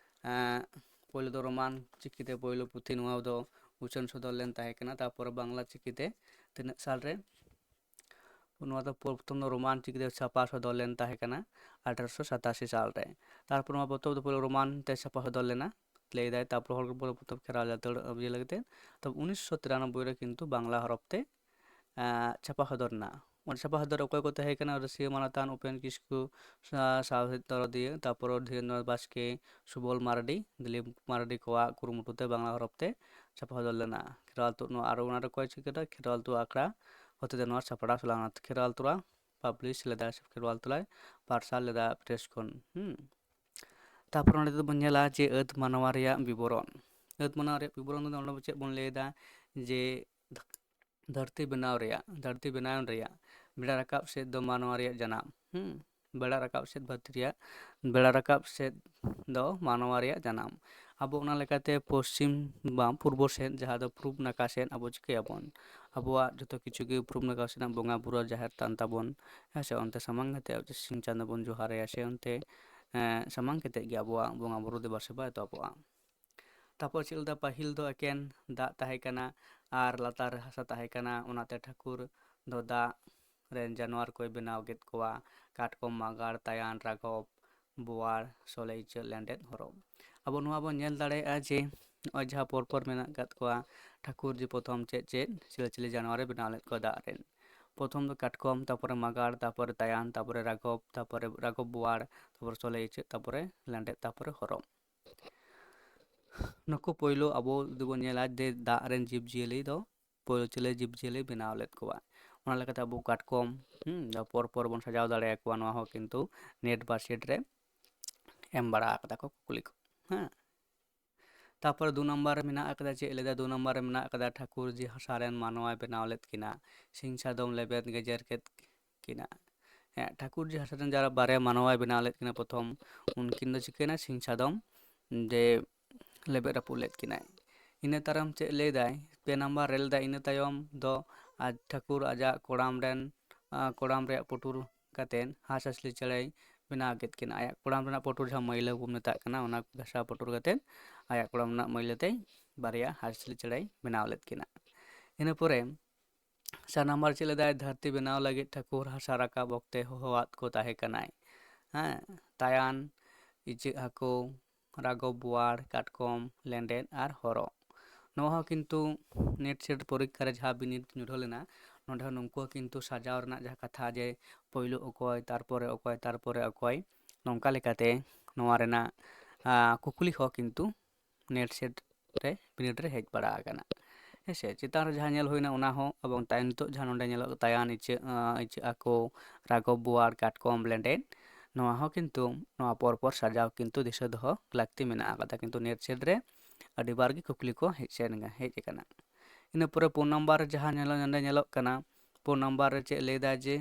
ᱮᱸ, ᱯᱳᱭᱞᱳ ᱫᱚ ᱨᱳᱢᱟᱱ ᱪᱤᱠᱤᱛᱮ ᱯᱳᱭᱞᱳ ᱯᱩᱛᱷᱤ ᱱᱚᱣᱟ ᱫᱚ ᱩᱪᱷᱟᱹᱱ ᱥᱚᱫᱚᱨ ᱞᱮᱱ ᱛᱟᱦᱮᱸ ᱠᱟᱱᱟ᱾ ᱛᱟᱨᱯᱚᱨᱮ ᱵᱟᱝᱞᱟ ᱪᱤᱠᱤᱛᱮ ᱛᱤᱱᱟᱹᱜ ᱥᱟᱞ ᱨᱮ? ᱱᱚᱣᱟ ᱫᱚ ᱯᱨᱚᱛᱷᱚᱢ ᱫᱚ ᱨᱳᱢᱟᱱ ᱪᱤᱠᱤᱛᱮ ᱪᱷᱟᱯᱟ ᱥᱚᱫᱚᱨ ᱞᱮᱱ ᱛᱟᱦᱮᱸ ᱠᱟᱱᱟ ᱟᱴᱷᱨᱚᱥᱚ ᱥᱟᱛᱟᱥᱤ ᱥᱟᱞ ᱨᱮ᱾ ᱛᱟᱨᱯᱚᱨ ᱱᱚᱣᱟ ᱯᱚᱛᱚᱵ ᱫᱚ ᱯᱳᱭᱞᱳ ᱨᱳᱢᱟᱱ ᱛᱮ ᱪᱷᱟᱯᱟ ᱥᱚᱫᱚᱨ ᱞᱮᱱᱟ, ᱞᱟᱹᱭ ᱫᱟᱭ᱾ ᱛᱟᱨᱯᱚᱨ ᱦᱚᱲ ᱯᱚᱛᱚᱵ ᱠᱷᱮᱨᱣᱟᱞ ᱡᱟᱹᱛᱟᱹᱲ ᱤᱭᱟᱹ ᱞᱟᱹᱜᱤᱫ ᱛᱮ᱾ ᱛᱚ ᱩᱱᱤᱥᱥᱚ ᱛᱤᱨᱟᱱᱚᱵᱵᱳᱭ ᱨᱮ ᱠᱤᱱᱛᱩ ᱵᱟᱝᱞᱟ ᱦᱚᱨᱚᱯ ᱛᱮ, ᱮᱸ, ᱪᱷᱟᱯᱟ ᱥᱚᱫᱚᱨ ᱞᱮᱱᱟ᱾ ᱚᱸᱰᱮ ᱪᱷᱟᱯᱟ ᱥᱚᱫᱚᱨ ᱨᱮ ᱚᱠᱚᱭ ᱠᱚ ᱛᱟᱦᱮᱸ ᱠᱟᱱᱟ? ᱨᱟᱹᱥᱤᱭᱟᱹ ᱢᱟᱱᱚᱛᱟᱱ ᱩᱯᱮᱱ ᱠᱤᱥᱠᱩ, ᱥᱟ-, ᱥᱟᱶᱦᱮᱫ ᱫᱚᱨᱚᱫᱤᱭᱟᱹ, ᱛᱟᱨᱯᱚᱨ ᱫᱷᱤᱨᱮᱱᱫᱨᱚ ᱵᱟᱥᱠᱮ, ᱥᱩᱵᱚᱞ ᱢᱟᱨᱰᱤ, ᱫᱤᱞᱤᱯ ᱢᱟᱨᱰᱤ ᱠᱚᱣᱟᱜ ᱠᱩᱨᱩᱢᱩᱴᱩ ᱛᱮ ᱵᱟᱝᱞᱟ ᱦᱚᱨᱚᱯ ᱛᱮ ᱪᱷᱟᱯᱟ ᱥᱚᱫᱚᱨ ᱞᱮᱱᱟ᱾ ᱠᱷᱮᱨᱣᱟᱞ ᱛᱩᱫ ᱱᱚᱣᱟ ᱟᱨ ᱚᱱᱟ ᱨᱮ ᱚᱠᱚᱭ ᱪᱤᱠᱟᱹ ᱠᱮᱫᱟ? ᱠᱷᱮᱨᱣᱟᱞ ᱛᱩᱫ ᱟᱠᱷᱲᱟ ᱦᱚᱛᱮᱛᱮ ᱱᱚᱣᱟ ᱥᱟᱯᱲᱟᱣ ᱥᱟᱞᱟᱜ ᱠᱷᱮᱨᱣᱟᱞ ᱛᱚᱨᱟ ᱯᱟᱵᱽᱞᱤᱥ ᱞᱮᱫᱟ, ᱥᱮ ᱠᱷᱮᱨᱣᱟᱞ ᱛᱚᱨᱟᱭ ᱯᱟᱨᱥᱟᱞ ᱞᱮᱫᱟ ᱯᱨᱮᱥ ᱠᱷᱚᱱ᱾ ᱦᱩᱸ᱾ ᱛᱟᱨᱯᱚᱨ ᱚᱸᱰᱮ ᱫᱚᱵᱚᱱ ᱧᱮᱞᱟ ᱡᱮ ᱟᱹᱫ ᱢᱟᱱᱣᱟ ᱨᱮᱭᱟᱜ ᱵᱤᱵᱚᱨᱚᱱ᱾ ᱟᱹᱫ ᱢᱟᱱᱣᱟ ᱨᱮᱭᱟᱜ ᱵᱤᱵᱚᱨᱚᱱ ᱫᱚ ᱚᱸᱰᱮ ᱪᱮᱫ ᱵᱚᱱ ᱞᱟᱹᱭᱫᱟ? ᱡᱮ ᱫᱷᱟᱹᱨᱛᱤ ᱵᱮᱱᱟᱣ ᱨᱮᱭᱟᱜ, ᱫᱷᱟᱹᱨᱛᱤ ᱵᱮᱱᱟᱣ ᱨᱮᱭᱟᱜ ᱵᱮᱲᱟ ᱨᱟᱠᱟᱵ ᱥᱮᱫ ᱫᱚ ᱢᱟᱱᱣᱟ ᱨᱮᱭᱟᱜ ᱡᱟᱱᱟᱢ᱾ ᱦᱩᱸ᱾ ᱵᱮᱲᱟ ᱨᱟᱠᱟᱵ ᱥᱮᱫ ᱫᱷᱟᱹᱨᱛᱤ ᱨᱮᱭᱟᱜ, ᱵᱮᱲᱟ ᱨᱟᱠᱟᱵ ᱥᱮᱫ ᱫᱚ ᱢᱟᱱᱣᱟ ᱨᱮᱭᱟᱜ ᱡᱟᱱᱟᱢ᱾ ᱟᱵᱚ ᱚᱱᱟ ᱞᱮᱠᱟᱛᱮ ᱯᱚᱥᱪᱤᱢ ᱵᱟᱝ ᱯᱩᱨᱵᱚ ᱥᱮᱫ, ᱡᱟᱦᱟᱸ ᱫᱚ ᱯᱩᱨᱩᱵ ᱱᱟᱠᱷᱟ ᱥᱮᱫ ᱟᱵᱚ ᱪᱤᱠᱟᱹᱭᱟᱵᱚᱱ? ᱟᱵᱚᱣᱟᱜ ᱡᱚᱛᱚ ᱠᱤᱪᱷᱩ ᱜᱮ ᱯᱩᱨᱩᱵ ᱱᱟᱠᱷᱟ ᱥᱮᱱᱟᱜ ᱵᱚᱸᱜᱟ ᱵᱩᱨᱩ ᱡᱟᱦᱮᱨ ᱛᱷᱟᱱ ᱛᱟᱵᱚᱱ, ᱦᱮᱸ ᱥᱮ? ᱚᱱᱛᱮ ᱥᱟᱢᱟᱝ ᱠᱟᱛᱮ ᱥᱤᱧ ᱪᱟᱸᱫᱚ ᱵᱚᱱ ᱡᱚᱦᱟᱨ ᱟᱭᱟ, ᱥᱮ ᱚᱱᱛᱮ, ᱮᱸ, ᱥᱟᱢᱟᱝ ᱠᱟᱛᱮ ᱜᱮ ᱟᱵᱚᱣᱟᱜ ᱵᱚᱸᱜᱟ ᱵᱩᱨᱩ ᱫᱮᱵᱟ ᱥᱮᱵᱟ ᱮᱛᱚᱦᱚᱵᱚᱜᱼᱟ᱾ ᱛᱟᱨᱯᱚᱨ ᱪᱮᱫ ᱞᱮᱠᱟ ᱯᱟᱹᱦᱤᱞ ᱫᱚ ᱮᱠᱮᱱ ᱫᱟᱜ ᱛᱟᱦᱮᱸ ᱠᱟᱱᱟ ᱟᱨ ᱞᱟᱛᱟᱨ ᱨᱮ ᱦᱟᱥᱟ ᱛᱟᱦᱮᱸ ᱠᱟᱱᱟ, ᱚᱱᱟᱛᱮ ᱴᱷᱟᱹᱠᱩᱨ ᱫᱚ ᱫᱟᱜ ᱨᱮᱱ ᱡᱟᱱᱣᱟᱨ ᱠᱚᱭ ᱵᱮᱱᱟᱣ ᱠᱮᱫ ᱠᱚᱣᱟ᱾ ᱠᱟᱴᱠᱚᱢ, ᱢᱟᱜᱟᱲ, ᱛᱟᱭᱟᱱ, ᱨᱟᱜᱷᱚᱵ, ᱵᱳᱣᱟᱲ, ᱥᱚᱞᱮ, ᱤᱪᱟᱹᱜ, ᱞᱮᱸᱰᱮᱫ, ᱦᱚᱨᱚ᱾ ᱟᱵᱚ ᱱᱚᱣᱟ ᱵᱚᱱ ᱧᱮᱞ ᱫᱟᱲᱮᱭᱟᱜᱼᱟ ᱡᱮ ᱱᱚᱜᱼᱚᱭ ᱡᱟᱦᱟᱸ ᱯᱚᱨ ᱯᱚᱨ ᱢᱮᱱᱟᱜ ᱟᱠᱟᱫ ᱠᱚᱣᱟ, ᱴᱷᱟᱹᱠᱩᱨ ᱡᱮ ᱯᱨᱚᱛᱷᱚᱢ ᱪᱮᱫ ᱪᱮᱫ ᱪᱤᱞᱤ ᱪᱤᱞᱤ ᱡᱟᱱᱣᱟᱨᱮ ᱵᱮᱱᱟᱣ ᱞᱮᱫ ᱠᱚᱣᱟ ᱫᱟᱜ ᱨᱮᱱ᱾ ᱯᱨᱚᱛᱷᱚᱢ ᱫᱚ ᱠᱟᱴᱠᱚᱢ, ᱛᱟᱨᱯᱚᱨᱮ ᱢᱟᱜᱟᱲ, ᱛᱟᱨᱯᱚᱨᱮ ᱛᱟᱭᱟᱱ, ᱛᱟᱨᱯᱚᱨᱮ ᱨᱟᱜᱷᱚᱵ, ᱛᱟᱨᱯᱚᱨᱮ ᱨᱟᱜᱷᱚᱵ ᱵᱳᱣᱟᱲ, ᱛᱟᱨᱯᱚᱨᱮ ᱥᱚᱞᱮ ᱤᱪᱟᱹᱜ, ᱛᱟᱨᱯᱚᱨᱮ ᱞᱮᱸᱰᱮᱫ, ᱛᱟᱨᱯᱚᱨᱮ ᱦᱚᱨᱚ᱾ ᱱᱩᱠᱩ ᱯᱳᱭᱞᱳ ᱟᱵᱚ ᱡᱩᱫᱤ ᱵᱚᱱ ᱧᱮᱞᱟ ᱡᱮ ᱫᱟᱜ ᱨᱮᱱ ᱡᱤᱵᱽᱼᱡᱤᱭᱟᱹᱞᱤ ᱫᱚ ᱯᱳᱭᱞᱳ ᱪᱤᱞᱤ ᱡᱤᱵᱽᱼᱡᱤᱭᱟᱹᱞᱤ ᱵᱮᱱᱟᱣ ᱞᱮᱫ ᱠᱚᱣᱟ᱾ ᱚᱱᱟ ᱞᱮᱠᱟᱛᱮ ᱟᱵᱚ ᱠᱟᱴᱠᱚᱢ, ᱦᱩᱸ, ᱫᱚ ᱯᱚᱨ ᱯᱚᱨ ᱵᱚᱱ ᱥᱟᱡᱟᱣ ᱫᱟᱲᱮᱭᱟᱠᱚᱣᱟ, ᱱᱚᱣᱟ ᱦᱚᱸ ᱠᱤᱱᱛᱩ ᱱᱮᱴ ᱵᱟ ᱥᱮᱴ ᱨᱮ ᱮᱢ ᱵᱟᱲᱟ ᱟᱠᱟᱫᱟ ᱠᱚ ᱠᱩᱠᱞᱤ ᱠᱚ, ᱦᱮᱸ᱾ ᱛᱟᱯᱚᱨᱮ ᱫᱩ ᱱᱟᱢᱵᱟᱨ ᱨᱮ ᱢᱮᱱᱟᱜ ᱟᱠᱟᱫᱟ, ᱪᱮᱫ ᱞᱟᱹᱭᱫᱟ? ᱫᱩ ᱱᱟᱢᱵᱟᱨ ᱨᱮ ᱢᱮᱱᱟᱜ ᱟᱠᱟᱫᱟ, ᱴᱷᱟᱹᱠᱩᱨ ᱡᱮ ᱦᱟᱥᱟ ᱨᱮᱱ ᱢᱟᱱᱣᱟᱭ ᱵᱮᱱᱟᱣ ᱞᱮᱫ ᱠᱤᱱᱟ, ᱥᱤᱧ ᱥᱟᱫᱚᱢ ᱞᱮᱵᱮᱫ ᱜᱮᱡᱮᱨ ᱠᱮᱫ ᱠᱤᱱᱟ᱾ ᱦᱮᱸ, ᱴᱷᱟᱹᱠᱩᱨ ᱡᱮ ᱦᱟᱥᱟ ᱨᱮᱱ ᱡᱟᱦᱟᱸ ᱵᱟᱨᱭᱟ ᱢᱟᱱᱣᱟᱭ ᱵᱮᱱᱟᱣ ᱞᱮᱫ ᱠᱤᱱᱟ ᱯᱨᱚᱛᱷᱚᱢ, ᱩᱱᱠᱤᱱ ᱫᱚ ᱪᱤᱠᱟᱹᱭᱮᱱᱟ? ᱥᱤᱧ ᱥᱟᱫᱚᱢ ᱡᱮ ᱞᱮᱵᱮᱫ ᱨᱟᱹᱯᱩᱫ ᱞᱮᱫ ᱠᱤᱱᱟᱭ᱾ ᱤᱱᱟᱹ ᱛᱟᱭᱚᱢ ᱪᱮᱫ ᱞᱟᱹᱭᱫᱟᱭ? ᱯᱮ ᱱᱟᱢᱵᱟᱨ ᱨᱮ ᱞᱟᱹᱭᱫᱟᱭ, ᱤᱱᱟᱹ ᱛᱟᱭᱚᱢ ᱫᱚ ᱟᱡ ᱴᱷᱟᱹᱠᱩᱨ ᱟᱡᱟᱜ ᱠᱚᱲᱟᱢ ᱨᱮᱱ, ᱟᱸ, ᱠᱚᱲᱟᱢ ᱨᱮᱭᱟᱜ ᱯᱩᱴᱩᱨ ᱠᱟᱛᱮᱫ ᱦᱟᱸᱥ ᱦᱟᱸᱥᱞᱤ ᱪᱮᱬᱮᱭ ᱵᱮᱱᱟᱣ ᱠᱮᱫ ᱠᱤᱱᱟ᱾ ᱟᱭᱟᱜ ᱠᱚᱲᱟᱢ ᱨᱮᱱᱟᱜ ᱯᱩᱴᱩᱨ, ᱡᱟᱦᱟᱸ ᱢᱟᱹᱭᱞᱟᱹ ᱵᱚ ᱢᱮᱛᱟᱜ ᱠᱟᱱᱟ, ᱚᱱᱟ ᱜᱷᱟᱥᱟᱣ ᱯᱩᱴᱩᱨ ᱠᱟᱛᱮᱫ ᱟᱭᱟᱜ ᱠᱚᱲᱟᱢ ᱨᱮᱱᱟᱜ ᱢᱟᱹᱭᱞᱟᱹ ᱛᱮ ᱵᱟᱨᱭᱟ ᱦᱟᱸᱥ ᱦᱟᱸᱥᱞᱤ ᱪᱮᱬᱮᱭ ᱵᱮᱱᱟᱣ ᱞᱮᱫ ᱠᱤᱱᱟ᱾ ᱤᱱᱟᱹ ᱯᱚᱨᱮ ᱪᱟᱨ ᱱᱟᱢᱵᱟᱨ ᱪᱮᱫ ᱞᱮᱫᱟᱭ? ᱫᱷᱟᱹᱨᱛᱤ ᱵᱮᱱᱟᱣ ᱞᱟᱹᱜᱤᱫ ᱴᱷᱟᱹᱠᱩᱨ ᱦᱟᱥᱟ ᱨᱟᱠᱟᱵ ᱚᱠᱛᱮ ᱦᱚᱦᱚᱣᱟᱫ ᱠᱚ ᱛᱟᱦᱮᱸ ᱠᱟᱱᱟᱭ᱾ ᱦᱮᱸ, ᱛᱟᱭᱟᱱ, ᱤᱪᱟᱹᱜ ᱦᱟᱹᱠᱩ, ᱨᱟᱜᱚᱵ ᱵᱳᱣᱟᱲ, ᱠᱟᱴᱠᱚᱢ, ᱞᱮᱸᱰᱮᱫ ᱟᱨ ᱦᱚᱨᱚ᱾ ᱱᱚᱣᱟ ᱦᱚᱸ ᱠᱤᱱᱛᱩ ᱱᱮᱴ ᱥᱮᱴ ᱯᱚᱨᱤᱠᱠᱷᱟ ᱨᱮ ᱡᱟᱦᱟᱸ ᱵᱤᱱᱤᱰ ᱧᱩᱨᱦᱟᱹ ᱞᱮᱱᱟ, ᱱᱚᱸᱰᱮ ᱦᱚᱸ ᱱᱩᱠᱩ ᱦᱚᱸ ᱠᱤᱱᱛᱩ ᱥᱟᱡᱟᱣ ᱨᱮᱱᱟᱜ ᱡᱟᱦᱟᱸ ᱠᱟᱛᱷᱟ, ᱡᱮ ᱯᱳᱭᱞᱳ ᱚᱠᱚᱭ, ᱛᱟᱨᱯᱚᱨᱮ ᱚᱠᱚᱭ, ᱛᱟᱨᱯᱚᱨᱮ ᱚᱠᱚᱭ, ᱱᱚᱝᱠᱟ ᱞᱮᱠᱟᱛᱮ ᱱᱚᱣᱟ ᱨᱮᱱᱟᱜ, ᱟᱸ, ᱠᱩᱠᱞᱤ ᱦᱚᱸ ᱠᱤᱱᱛᱩ ᱱᱮᱴ ᱥᱮᱴ ᱨᱮ ᱵᱤᱱᱤᱰ ᱨᱮ ᱦᱮᱡ ᱵᱟᱲᱟ ᱟᱠᱟᱱᱟ᱾ ᱦᱮᱸ ᱥᱮ, ᱪᱮᱛᱟᱱ ᱨᱮ ᱡᱟᱦᱟᱸ ᱧᱮᱞ ᱦᱩᱭᱱᱟ ᱚᱱᱟ ᱦᱚᱸ, ᱮᱵᱚᱝ ᱛᱟᱭᱚᱢ ᱱᱤᱛᱚᱜ ᱡᱟᱦᱟᱸ ᱱᱚᱸᱰᱮ ᱧᱮᱞᱚᱜ ᱛᱟᱭᱟᱱ ᱤᱪᱟᱹᱜ, ᱟᱸ, ᱤᱪᱟᱹᱜ ᱦᱟᱹᱠᱩ, ᱨᱟᱜᱚᱵ ᱵᱳᱣᱟᱲ, ᱠᱟᱴᱠᱚᱢ, ᱞᱮᱸᱰᱮᱫ, ᱱᱚᱣᱟ ᱦᱚᱸ ᱠᱤᱱᱛᱩ ᱱᱚᱣᱟ ᱯᱚᱨ ᱯᱚᱨ ᱥᱟᱡᱟᱣ ᱠᱤᱱᱛᱩ ᱫᱤᱥᱟᱹ ᱫᱚᱦᱚ ᱞᱟᱹᱠᱛᱤ ᱢᱮᱱᱟᱜ ᱟᱠᱟᱫᱟ, ᱠᱤᱱᱛᱩ ᱱᱮᱴ ᱥᱮᱴ ᱨᱮ ᱟᱹᱰᱤ ᱵᱟᱨ ᱜᱮ ᱠᱩᱠᱞᱤ ᱠᱚ ᱦᱮᱡ ᱥᱮᱱ, ᱦᱮᱡ ᱟᱠᱟᱱᱟ᱾ ᱤᱱᱟᱹ ᱯᱚᱨᱮ ᱯᱩᱱ ᱱᱟᱢᱵᱟᱨ ᱨᱮ ᱡᱟᱦᱟᱸ ᱧᱮᱞᱚᱜ, ᱱᱚᱸᱰᱮ ᱧᱮᱞᱚᱜ ᱠᱟᱱᱟ, ᱯᱩᱱ ᱱᱟᱢᱵᱟᱨ ᱨᱮ ᱪᱮᱫ ᱞᱟᱹᱭ ᱫᱟᱭ ᱡᱮ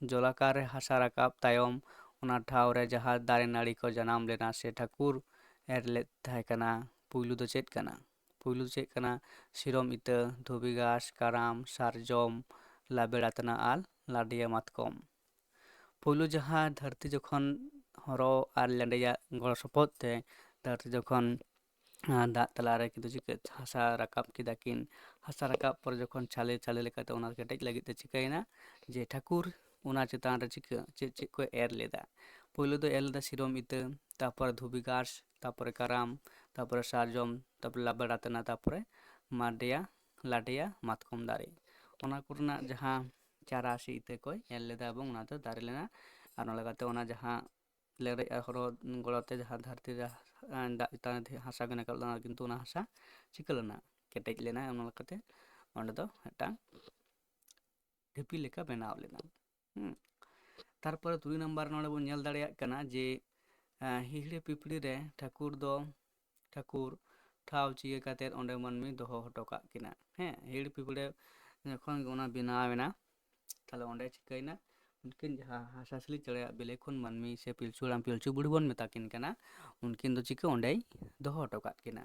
ᱡᱚᱞᱟᱠᱟᱨ ᱨᱮ ᱦᱟᱥᱟ ᱨᱟᱠᱟᱵ ᱛᱟᱭᱚᱢ ᱚᱱᱟ ᱴᱷᱟᱶ ᱨᱮ ᱡᱟᱦᱟᱸ ᱫᱟᱨᱮ ᱱᱟᱹᱲᱤ ᱠᱚ ᱡᱟᱱᱟᱢ ᱞᱮᱱᱟ ᱥᱮ ᱴᱷᱟᱹᱠᱩᱨ ᱮᱨ ᱞᱮᱫ ᱛᱟᱦᱮᱸ ᱠᱟᱱᱟ, ᱯᱩᱭᱞᱩ ᱫᱚ ᱪᱮᱫ ᱠᱟᱱᱟ? ᱯᱩᱭᱞᱩ ᱫᱚ ᱪᱮᱫ ᱠᱟᱱᱟ? ᱥᱤᱨᱚᱢ ᱤᱛᱟᱹ, ᱫᱷᱩᱵᱤ ᱜᱷᱟᱥ, ᱠᱟᱨᱟᱢ, ᱥᱟᱨᱡᱚᱢ, ᱞᱟᱵᱮᱲ ᱟᱛᱱᱟ ᱟᱨ ᱞᱟᱰᱮᱭᱟ ᱢᱟᱛᱠᱚᱢ᱾ ᱯᱩᱭᱞᱩ ᱡᱟᱦᱟᱸ ᱫᱷᱟᱹᱨᱛᱤ ᱡᱚᱠᱷᱚᱱ ᱦᱚᱨᱚ ᱟᱨ ᱞᱮᱸᱰᱮᱭᱟᱜ ᱜᱚᱲᱚ ᱥᱚᱯᱚᱦᱚᱫ ᱛᱮ ᱫᱷᱟᱹᱨᱛᱤ ᱡᱚᱠᱷᱚᱱ, ᱟᱸ, ᱫᱟᱜ ᱛᱟᱞᱟᱨᱮ ᱠᱤᱱᱛᱩ ᱪᱤᱠᱟᱹ ᱦᱟᱥᱟ ᱨᱟᱠᱟᱵ ᱠᱮᱫᱟ ᱠᱤᱱ, ᱦᱟᱥᱟ ᱨᱟᱠᱟᱵ ᱯᱚᱨᱮ ᱡᱚᱠᱷᱚᱱ ᱪᱷᱟᱞᱮ ᱪᱷᱟᱞᱮ ᱞᱮᱠᱟᱛᱮ ᱚᱱᱟ ᱠᱮᱴᱮᱡ ᱞᱟᱹᱜᱤᱫ ᱛᱮ ᱪᱤᱠᱟᱹᱭᱮᱱᱟ ᱡᱮ ᱴᱷᱟᱹᱠᱩᱨ ᱚᱱᱟ ᱪᱮᱛᱟᱱ ᱨᱮ ᱪᱤᱠᱟᱹ ᱪᱮᱫ ᱪᱮᱫ ᱠᱚ ᱮᱨ ᱞᱮᱫᱟ? ᱯᱳᱭᱞᱳ ᱫᱚ ᱮᱨ ᱞᱮᱫᱟ ᱥᱤᱨᱚᱢ ᱤᱛᱟᱹ, ᱛᱟᱯᱚᱨᱮ ᱫᱷᱩᱵᱤ ᱜᱷᱟᱥ, ᱛᱟᱯᱚᱨᱮ ᱠᱟᱨᱟᱢ, ᱛᱟᱯᱚᱨᱮ ᱥᱟᱨᱡᱚᱢ, ᱛᱟᱯᱚᱨᱮ ᱞᱟᱵᱮᱲ ᱟᱛᱱᱟ, ᱛᱟᱯᱚᱨᱮ ᱢᱟᱰᱮᱭᱟ ᱞᱟᱰᱮᱭᱟ ᱢᱟᱛᱠᱚᱢ ᱫᱟᱨᱮ᱾ ᱚᱱᱟ ᱠᱚᱨᱮᱱᱟᱜ ᱡᱟᱦᱟᱸ ᱪᱟᱨᱟ ᱥᱮ ᱤᱛᱟᱹ ᱠᱚᱭ ᱮᱨ ᱞᱮᱫᱟ ᱮᱵᱚᱝ ᱚᱱᱟ ᱫᱚ ᱫᱟᱨᱮ ᱞᱮᱱᱟ᱾ ᱟᱨ ᱚᱱᱟ ᱞᱮᱠᱟᱛᱮ ᱚᱱᱟ ᱡᱟᱦᱟᱸ ᱞᱮᱸᱰᱮᱡ ᱟᱨ ᱦᱚᱨᱚ ᱜᱚᱲᱚᱛᱮ ᱡᱟᱦᱟᱸ ᱫᱷᱟᱹᱨᱛᱤ ᱨᱮ ᱫᱟᱜ ᱪᱮᱛᱟᱱ ᱨᱮ ᱦᱟᱥᱟ ᱠᱤᱱ ᱨᱟᱠᱟᱵ ᱞᱮᱱᱟ, ᱠᱤᱱᱛᱩ ᱚᱱᱟ ᱦᱟᱥᱟ ᱪᱤᱠᱟᱹ ᱞᱮᱱᱟ? ᱠᱮᱴᱮᱡ ᱞᱮᱱᱟ᱾ ᱚᱱᱟ ᱞᱮᱠᱟᱛᱮ ᱚᱸᱰᱮ ᱫᱚ ᱢᱤᱫᱴᱟᱝ ᱰᱷᱤᱯᱤ ᱞᱮᱠᱟ ᱵᱮᱱᱟᱣ ᱞᱮᱱᱟ᱾ ᱦᱩᱸ᱾ ᱛᱟᱨᱯᱚᱨᱮ ᱛᱩᱨᱩᱭ ᱱᱟᱢᱵᱟᱨ ᱱᱚᱰᱮ ᱵᱚᱱ ᱧᱮᱞ ᱫᱟᱲᱮᱭᱟᱜ ᱠᱟᱱᱟ ᱡᱮ, ᱟᱸ, ᱦᱤᱦᱤᱲᱤ ᱯᱤᱯᱤᱲᱤ ᱨᱮ ᱴᱷᱟᱹᱠᱩᱨ ᱫᱚ, ᱴᱷᱟᱹᱠᱩᱨ ᱴᱷᱟᱶ ᱪᱤᱠᱟᱹ ᱠᱟᱛᱮᱫ ᱚᱸᱰᱮ ᱢᱟᱹᱱᱢᱤ ᱫᱚᱦᱚ ᱦᱚᱴᱚ ᱠᱟᱜ ᱠᱤᱱᱟ᱾ ᱦᱮᱸ, ᱦᱤᱦᱤᱲᱤ ᱯᱤᱯᱤᱲᱤ ᱡᱚᱠᱷᱚᱱ ᱜᱮ ᱚᱱᱟ ᱵᱮᱱᱟᱣ ᱮᱱᱟ, ᱛᱟᱦᱞᱮ ᱚᱸᱰᱮ ᱪᱤᱠᱟᱹᱭᱮᱱᱟ? ᱩᱱᱠᱤᱱ ᱡᱟᱦᱟᱸ ᱦᱟᱸᱥ ᱦᱟᱸᱥᱞᱤ ᱪᱮᱬᱮᱭᱟᱜ ᱵᱤᱞᱤ ᱠᱷᱚᱱ ᱢᱟᱹᱱᱢᱤ ᱥᱮ ᱯᱤᱞᱪᱩ ᱦᱟᱲᱟᱢ ᱯᱤᱞᱪᱩ ᱵᱩᱲᱦᱤ ᱵᱚᱱ ᱢᱮᱛᱟ ᱠᱤᱱ ᱠᱟᱱᱟ, ᱩᱱᱠᱤᱱ ᱫᱚ ᱪᱤᱠᱟᱹ ᱚᱸᱰᱮᱭ ᱫᱚᱦᱚ ᱦᱚᱴᱚ ᱠᱟᱜ ᱠᱤᱱᱟ᱾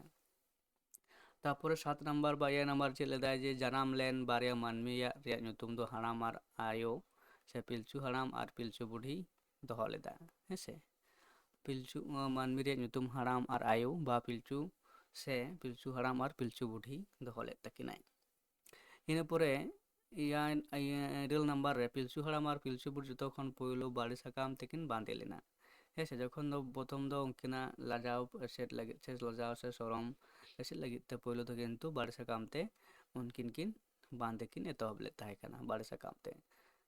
ᱛᱟᱯᱚᱨᱮ ᱥᱟᱛ ᱱᱟᱢᱵᱟᱨ ᱵᱟ ᱮᱭᱟᱭ ᱱᱟᱢᱵᱟᱨ ᱪᱮᱫ ᱞᱮᱫᱟᱭ ᱡᱮ ᱡᱟᱱᱟᱢ ᱞᱮᱱ ᱵᱟᱨᱭᱟ ᱢᱟᱹᱱᱢᱤᱭᱟᱜ ᱨᱮᱭᱟᱜ ᱧᱩᱛᱩᱢ ᱫᱚ ᱦᱟᱲᱟᱢ ᱟᱨ ᱟᱭᱳ, ᱥᱮ ᱯᱤᱞᱪᱩ ᱦᱟᱲᱟᱢ ᱟᱨ ᱯᱤᱞᱪᱩ ᱵᱩᱰᱷᱤ ᱫᱚᱦᱚ ᱞᱮᱫᱟ᱾ ᱦᱮᱸ ᱥᱮ? ᱯᱤᱞᱪᱩ, ᱟᱸ, ᱢᱟᱹᱱᱢᱤ ᱨᱮᱭᱟᱜ ᱧᱩᱛᱩᱢ ᱦᱟᱲᱟᱢ ᱟᱨ ᱟᱭᱳ ᱵᱟ ᱯᱤᱞᱪᱩ ᱥᱮ ᱯᱤᱞᱪᱩ ᱦᱟᱲᱟᱢ ᱟᱨ ᱯᱤᱞᱪᱩ ᱵᱩᱰᱷᱤ ᱫᱚᱦᱚ ᱞᱮᱫ ᱛᱟᱹᱠᱤᱱᱟᱭ᱾ ᱤᱱᱟᱹ ᱯᱚᱨᱮ ᱮᱭᱟᱭ, ᱤᱭᱟᱹ, ᱤᱨᱟᱹᱞ ᱱᱟᱢᱵᱟᱨ ᱨᱮ ᱯᱤᱞᱪᱩ ᱦᱟᱲᱟᱢ ᱟᱨ ᱯᱤᱞᱪᱩ ᱵᱩᱰᱷᱤ ᱡᱚᱛᱚ ᱠᱷᱚᱱ ᱯᱳᱭᱞᱳ ᱵᱟᱲᱮ ᱥᱟᱠᱟᱢ ᱛᱮᱠᱤᱱ ᱵᱟᱸᱫᱮ ᱞᱮᱱᱟ᱾ ᱦᱮᱸ ᱥᱮ, ᱡᱚᱠᱷᱚᱱ ᱫᱚ ᱯᱨᱚᱛᱷᱚᱢ ᱫᱚ ᱩᱱᱠᱤᱱᱟᱜ ᱞᱟᱡᱟᱣ ᱮᱥᱮᱫ ᱞᱟᱹᱜᱤᱫ ᱥᱮ ᱞᱟᱡᱟᱣ ᱥᱮ ᱥᱚᱨᱚᱢ ᱮᱥᱮᱫ ᱞᱟᱹᱜᱤᱫ ᱛᱮ ᱯᱳᱭᱞᱳ ᱫᱚ ᱠᱤᱱᱛᱩ ᱵᱟᱲᱮ ᱥᱟᱠᱟᱢ ᱛᱮ ᱩᱱᱠᱤᱱ ᱠᱤᱱ ᱵᱟᱸᱫᱮ ᱠᱤᱱ ᱮᱛᱚᱦᱚᱵ ᱞᱮᱫ ᱛᱟᱦᱮᱸ ᱠᱟᱱᱟ, ᱵᱟᱲᱮ ᱥᱟᱠᱟᱢ ᱛᱮ᱾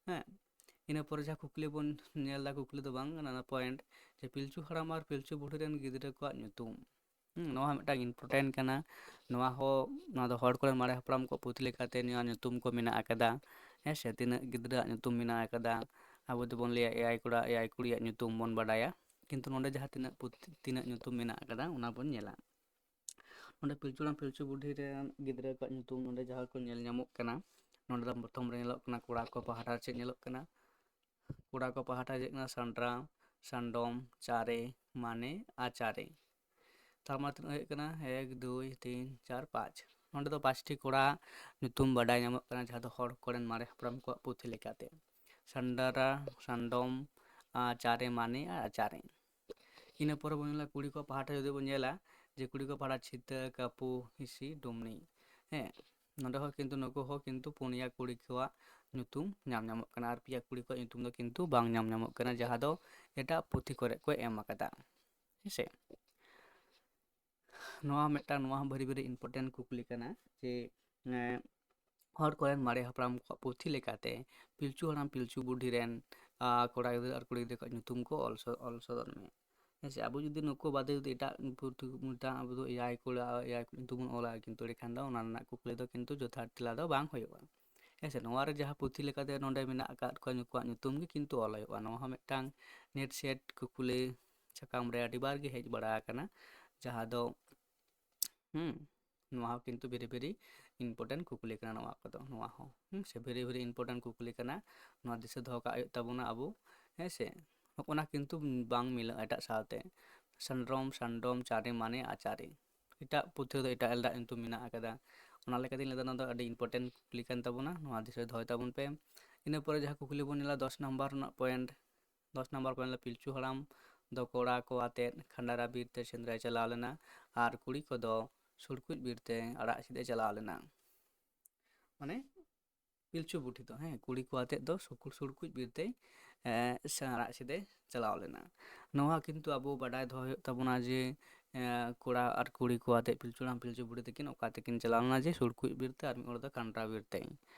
ᱦᱮᱸ, ᱤᱱᱟᱹ ᱯᱚᱨᱮ ᱡᱟᱦᱟᱸ ᱠᱩᱠᱞᱤ ᱵᱚᱱ ᱧᱮᱞ ᱮᱫᱟ, ᱠᱩᱠᱞᱤ ᱫᱚ ᱵᱟᱝ ᱠᱟᱱᱟ, ᱚᱱᱟ ᱯᱚᱭᱮᱱᱴ ᱡᱮ ᱯᱤᱞᱪᱩ ᱦᱟᱲᱟᱢ ᱟᱨ ᱯᱤᱞᱪᱩ ᱵᱩᱰᱷᱤ ᱨᱮᱱ ᱜᱤᱫᱽᱨᱟᱹ ᱠᱚᱣᱟᱜ ᱧᱩᱛᱩᱢ᱾ ᱦᱩᱸ, ᱱᱚᱣᱟ ᱦᱚᱸ ᱢᱤᱫᱴᱟᱝ ᱤᱢᱯᱚᱨᱴᱮᱱᱴ ᱠᱟᱱᱟ᱾ ᱱᱚᱣᱟ ᱦᱚᱸ, ᱱᱚᱣᱟ ᱫᱚ ᱦᱚᱲ ᱠᱚᱨᱮᱱ ᱢᱟᱨᱮ ᱦᱟᱯᱲᱟᱢ ᱠᱚ ᱯᱩᱛᱷᱤ ᱞᱮᱠᱟᱛᱮ ᱱᱚᱣᱟ ᱧᱩᱛᱩᱢ ᱠᱚ ᱢᱮᱱᱟᱜ ᱟᱠᱟᱫᱟ᱾ ᱦᱮᱸ ᱥᱮ, ᱛᱤᱱᱟᱹᱜ ᱜᱤᱫᱽᱨᱟᱹᱣᱟᱜ ᱧᱩᱛᱩᱢ ᱢᱮᱱᱟᱜ ᱟᱠᱟᱫᱟ, ᱟᱵᱚ ᱫᱚᱵᱚᱱ ᱞᱟᱹᱭᱟ ᱮᱭᱟᱭ ᱠᱚᱲᱟ ᱮᱭᱟᱭ ᱠᱩᱲᱤᱭᱟᱜ ᱧᱩᱛᱩᱢ ᱵᱚᱱ ᱵᱟᱰᱟᱭᱟ, ᱠᱤᱱᱛᱩ ᱱᱚᱰᱮ ᱡᱟᱦᱟᱸ ᱛᱤᱱᱟᱹᱜ ᱯᱩᱛᱷᱤ, ᱛᱤᱱᱟᱹᱜ ᱧᱩᱛᱩᱢ ᱢᱮᱱᱟᱜ ᱟᱠᱟᱫᱟ, ᱚᱱᱟ ᱵᱚᱱ ᱧᱮᱞᱟ᱾ ᱱᱚᱰᱮ ᱯᱤᱞᱪᱩ ᱦᱟᱲᱟᱢ ᱯᱤᱞᱪᱩ ᱵᱩᱰᱷᱤ ᱨᱮᱱ ᱜᱤᱫᱽᱨᱟᱹ ᱠᱚᱣᱟᱜ ᱧᱩᱛᱩᱢ ᱱᱚᱰᱮ ᱡᱟᱦᱟᱸ ᱠᱚ ᱧᱮᱞ ᱧᱟᱢᱚᱜ ᱠᱟᱱᱟ, ᱱᱚᱰᱮ ᱫᱚ ᱯᱨᱚᱛᱷᱚᱢ ᱨᱮ ᱧᱮᱞᱚᱜ ᱠᱟᱱᱟ ᱠᱚᱲᱟ ᱠᱚ ᱯᱟᱦᱴᱟ ᱨᱮ ᱪᱮᱫ ᱧᱮᱞᱚᱜ ᱠᱟᱱᱟ? ᱠᱚᱲᱟ ᱠᱚ ᱯᱟᱦᱴᱟ ᱪᱮᱫ ᱠᱟᱱᱟ? ᱥᱟᱱᱰᱨᱟ, ᱥᱟᱱᱰᱚᱢ, ᱪᱟᱨᱮ, ᱢᱟᱱᱮ ᱟᱨ ᱪᱟᱨᱮ᱾ ᱛᱟᱨ ᱢᱟᱱᱮ ᱛᱤᱱᱟᱹᱜ ᱦᱩᱭᱩᱜ ᱠᱟᱱᱟ? ᱮᱠ, ᱫᱩᱭ, ᱛᱤᱱ, ᱪᱟᱨ, ᱯᱟᱸᱪ᱾ ᱱᱚᱰᱮ ᱫᱚ ᱯᱟᱸᱪᱴᱤ ᱠᱚᱲᱟ ᱧᱩᱛᱩᱢ ᱵᱟᱰᱟᱭ ᱧᱟᱢᱚᱜ ᱠᱟᱱᱟ, ᱡᱟᱦᱟᱸ ᱫᱚ ᱦᱚᱲ ᱠᱚᱨᱮᱱ ᱢᱟᱨᱮ ᱦᱟᱯᱲᱟᱢ ᱠᱚᱣᱟᱜ ᱯᱩᱛᱷᱤ ᱞᱮᱠᱟᱛᱮ᱾ ᱥᱟᱱᱰᱟᱨᱟ, ᱥᱟᱱᱰᱚᱢ, ᱟᱨ ᱪᱟᱨᱮ, ᱢᱟᱱᱮ ᱟᱨ ᱪᱟᱨᱮ᱾ ᱤᱱᱟᱹ ᱯᱚᱨᱮ ᱵᱚᱱ ᱧᱮᱞᱟ ᱠᱩᱲᱤ ᱠᱚ ᱯᱟᱦᱴᱟ ᱡᱩᱫᱤ ᱵᱚᱱ ᱧᱮᱞᱟ, ᱡᱮ ᱠᱩᱲᱤ ᱠᱚ ᱯᱟᱦᱴᱟ ᱪᱷᱤᱛᱟᱹ, ᱠᱟᱹᱯᱩ, ᱦᱤᱥᱤ, ᱰᱩᱢᱱᱤ᱾ ᱦᱮᱸ, ᱱᱚᱰᱮ ᱦᱚᱸ ᱠᱤᱱᱛᱩ ᱱᱩᱠᱩ ᱦᱚᱸ ᱠᱤᱱᱛᱩ ᱯᱩᱱᱭᱟ ᱠᱩᱲᱤ ᱠᱚᱣᱟᱜ ᱧᱩᱛᱩᱢ ᱧᱟᱢ ᱧᱟᱢᱚᱜ ᱠᱟᱱᱟ, ᱟᱨ ᱯᱮᱭᱟ ᱠᱩᱲᱤ ᱠᱚᱣᱟᱜ ᱧᱩᱛᱩᱢ ᱫᱚ ᱠᱤᱱᱛᱩ ᱵᱟᱝ ᱧᱟᱢ ᱧᱟᱢᱚᱜ ᱠᱟᱱᱟ, ᱡᱟᱦᱟᱸ ᱫᱚ ᱮᱴᱟᱜ ᱯᱩᱛᱷᱤ ᱠᱚᱨᱮ ᱠᱚ ᱮᱢ ᱟᱠᱟᱫᱟ᱾ ᱦᱮᱸ ᱥᱮ? ᱱᱚᱣᱟ ᱢᱤᱫᱴᱟᱝ, ᱱᱚᱣᱟ ᱦᱚᱸ very, very important ᱠᱩᱠᱞᱤ ᱠᱟᱱᱟ ᱡᱮ, ᱮᱸ, ᱦᱚᱲ ᱠᱚᱨᱮᱱ ᱢᱟᱨᱮ ᱦᱟᱯᱲᱟᱢ ᱠᱚᱣᱟᱜ ᱯᱩᱛᱷᱤ ᱞᱮᱠᱟᱛᱮ ᱯᱤᱞᱪᱩ ᱦᱟᱲᱟᱢ ᱯᱤᱞᱪᱩ ᱵᱩᱰᱷᱤ ᱨᱮᱱ, ᱟ, ᱠᱚᱲᱟ ᱜᱤᱫᱽᱨᱟᱹ ᱟᱨ ᱠᱩᱲᱤ ᱜᱤᱫᱽᱨᱟᱹ ᱠᱚᱣᱟᱜ ᱧᱩᱛᱩᱢ ᱠᱚ ᱚᱞ ᱥᱚ-, ᱚᱞ ᱥᱚᱫᱚᱨ ᱢᱮ᱾ ᱦᱮᱸ ᱥᱮ, ᱟᱵᱚ ᱡᱩᱫᱤ ᱱᱩᱠᱩ ᱵᱟᱫᱮ ᱡᱩᱫᱤ ᱮᱴᱟᱜ ᱯᱩᱛᱷᱤ, ᱢᱤᱫᱴᱟᱝ ᱟᱵᱚ ᱫᱚ ᱮᱭᱟᱭ ᱠᱚᱲᱟ, ᱮᱭᱟᱭ ᱠᱩᱲᱤ ᱧᱩᱛᱩᱢ ᱵᱚᱱ ᱚᱞᱟ, ᱠᱤᱱᱛᱩ ᱮᱸᱰᱮᱠᱷᱟᱱ ᱫᱚ ᱚᱱᱟ ᱨᱮᱱᱟᱜ ᱠᱩᱠᱞᱤ ᱫᱚ ᱠᱤᱱᱛᱩ ᱡᱚᱛᱷᱟᱛ ᱛᱮᱞᱟ ᱫᱚ ᱵᱟᱝ ᱦᱩᱭᱩᱜᱼᱟ᱾ ᱦᱮᱸ ᱥᱮ, ᱱᱚᱣᱟ ᱨᱮ ᱡᱟᱦᱟᱸ ᱯᱩᱛᱷᱤ ᱞᱮᱠᱟᱛᱮ ᱱᱚᱰᱮ ᱢᱮᱱᱟᱜ ᱟᱠᱟᱫ ᱠᱚᱣᱟ, ᱱᱩᱠᱩᱣᱟᱜ ᱧᱩᱛᱩᱢ ᱜᱮ ᱠᱤᱱᱛᱩ ᱚᱞ ᱦᱩᱭᱩᱜᱼᱟ᱾ ᱱᱚᱣᱟ ᱦᱚᱸ ᱢᱤᱫᱴᱟᱝ NET SET ᱠᱩᱠᱞᱤ ᱥᱟᱠᱟᱢ ᱨᱮ ᱟᱹᱰᱤ ᱵᱟᱨ ᱜᱮ ᱦᱮᱡ ᱵᱟᱲᱟ ᱟᱠᱟᱱᱟ, ᱡᱟᱦᱟᱸ ᱫᱚ, ᱦᱩᱸ, ᱱᱚᱣᱟ ᱦᱚᱸ ᱠᱤᱱᱛᱩ very very important ᱠᱩᱠᱞᱤ ᱠᱟᱱᱟ᱾ ᱱᱚᱣᱟ ᱠᱚᱫᱚ, ᱱᱚᱣᱟ ᱦᱚᱸ, ᱦᱩᱸ, ᱥᱮ very very important ᱠᱩᱠᱞᱤ ᱠᱟᱱᱟ᱾ ᱱᱚᱣᱟ ᱫᱤᱥᱟᱹ ᱫᱚᱦᱚ ᱠᱟᱜ ᱦᱩᱭᱩᱜ ᱛᱟᱵᱚᱱᱟ ᱟᱵᱚ, ᱦᱮᱸ ᱥᱮ᱾ ᱦᱚᱸᱜᱼᱚᱱᱟ ᱠᱤᱱᱛᱩ ᱵᱟᱝ ᱢᱤᱞᱟᱹᱜᱼᱟ ᱮᱴᱟᱜ ᱥᱟᱶᱛᱮ᱾ ᱥᱟᱱᱰᱨᱚᱢ, ᱥᱟᱱᱰᱚᱢ, ᱪᱟᱨᱮ ᱢᱟᱱᱮ ᱟᱪᱟᱨᱮ᱾ ᱮᱴᱟᱜ ᱯᱩᱛᱷᱤ ᱨᱮᱫᱚ ᱮᱴᱟᱜ ᱮᱴᱟᱜ ᱧᱩᱛᱩᱢ ᱢᱮᱱᱟᱜ ᱟᱠᱟᱫᱟ᱾ ᱚᱱᱟ ᱞᱮᱠᱟᱛᱮᱧ ᱞᱟᱹᱭᱫᱟ, ᱱᱚᱣᱟ ᱫᱚ ᱟᱹᱰᱤ important ᱠᱩᱠᱞᱤ ᱠᱟᱱ ᱛᱟᱵᱚᱱᱟ, ᱱᱚᱣᱟ ᱫᱤᱥᱟᱹ ᱫᱚᱦᱚᱭ ᱛᱟᱵᱚᱱ ᱯᱮ᱾ ᱤᱱᱟᱹ ᱯᱚᱨᱮ ᱡᱟᱦᱟᱸ ᱠᱩᱠᱞᱤ ᱵᱚᱱ ᱧᱮᱞᱟ, ᱫᱚᱥ ᱱᱟᱢᱵᱟᱨ ᱨᱮᱱᱟᱜ point, ᱫᱚᱥ ᱱᱟᱢᱵᱟᱨ point ᱨᱮ ᱯᱤᱞᱪᱩ ᱦᱟᱲᱟᱢ ᱫᱚ ᱠᱚᱲᱟ ᱠᱚ ᱟᱛᱮᱫ ᱠᱷᱟᱸᱰᱟᱨᱟ ᱵᱤᱨ ᱛᱮ ᱥᱮᱸᱫᱽᱨᱟᱭ ᱪᱟᱞᱟᱣ ᱞᱮᱱᱟ ᱟᱨ ᱠᱩᱲᱤ ᱠᱚᱫᱚ ᱥᱩᱲᱠᱩᱡ ᱵᱤᱨ ᱛᱮ ᱟᱲᱟᱜ ᱥᱤᱫ ᱮ ᱪᱟᱞᱟᱣ ᱞᱮᱱᱟ᱾ ᱢᱟᱱᱮ ᱯᱤᱞᱪᱩ ᱵᱩᱰᱷᱤ ᱫᱚ, ᱦᱮᱸ, ᱠᱩᱲᱤ ᱠᱚ ᱟᱛᱮᱫ ᱫᱚ ᱥᱩᱠᱩ-, ᱥᱩᱲᱠᱩᱡ ᱵᱤᱨ ᱛᱮᱭ, ᱮ, ᱥᱮ ᱟᱲᱟᱜ ᱥᱤᱫ ᱮ ᱪᱟᱞᱟᱣ ᱞᱮᱱᱟ᱾ ᱱᱚᱣᱟ ᱠᱤᱱᱛᱩ ᱟᱵᱚ ᱵᱟᱰᱟᱭ ᱫᱚᱦᱚ ᱦᱩᱭᱩᱜ ᱛᱟᱵᱚᱱᱟ ᱡᱮ, ᱮ, ᱠᱚᱲᱟ ᱟᱨ ᱠᱩᱲᱤ ᱠᱚ ᱟᱛᱮᱫ ᱯᱤᱞᱪᱩ ᱦᱟᱲᱟᱢ ᱯᱤᱞᱪᱩ ᱵᱩᱰᱷᱤ ᱛᱟᱹᱠᱤᱱ ᱚᱠᱟ ᱛᱮᱠᱤᱱ ᱪᱟᱞᱟᱣ ᱞᱮᱱᱟ, ᱡᱮ ᱥᱩᱲᱠᱩᱡ ᱵᱤᱨ ᱛᱮ, ᱟᱨ ᱢᱤᱫ ᱦᱚᱲ ᱫᱚ ᱠᱷᱟᱸᱰᱟᱨᱟ ᱵᱤᱨ ᱛᱮ᱾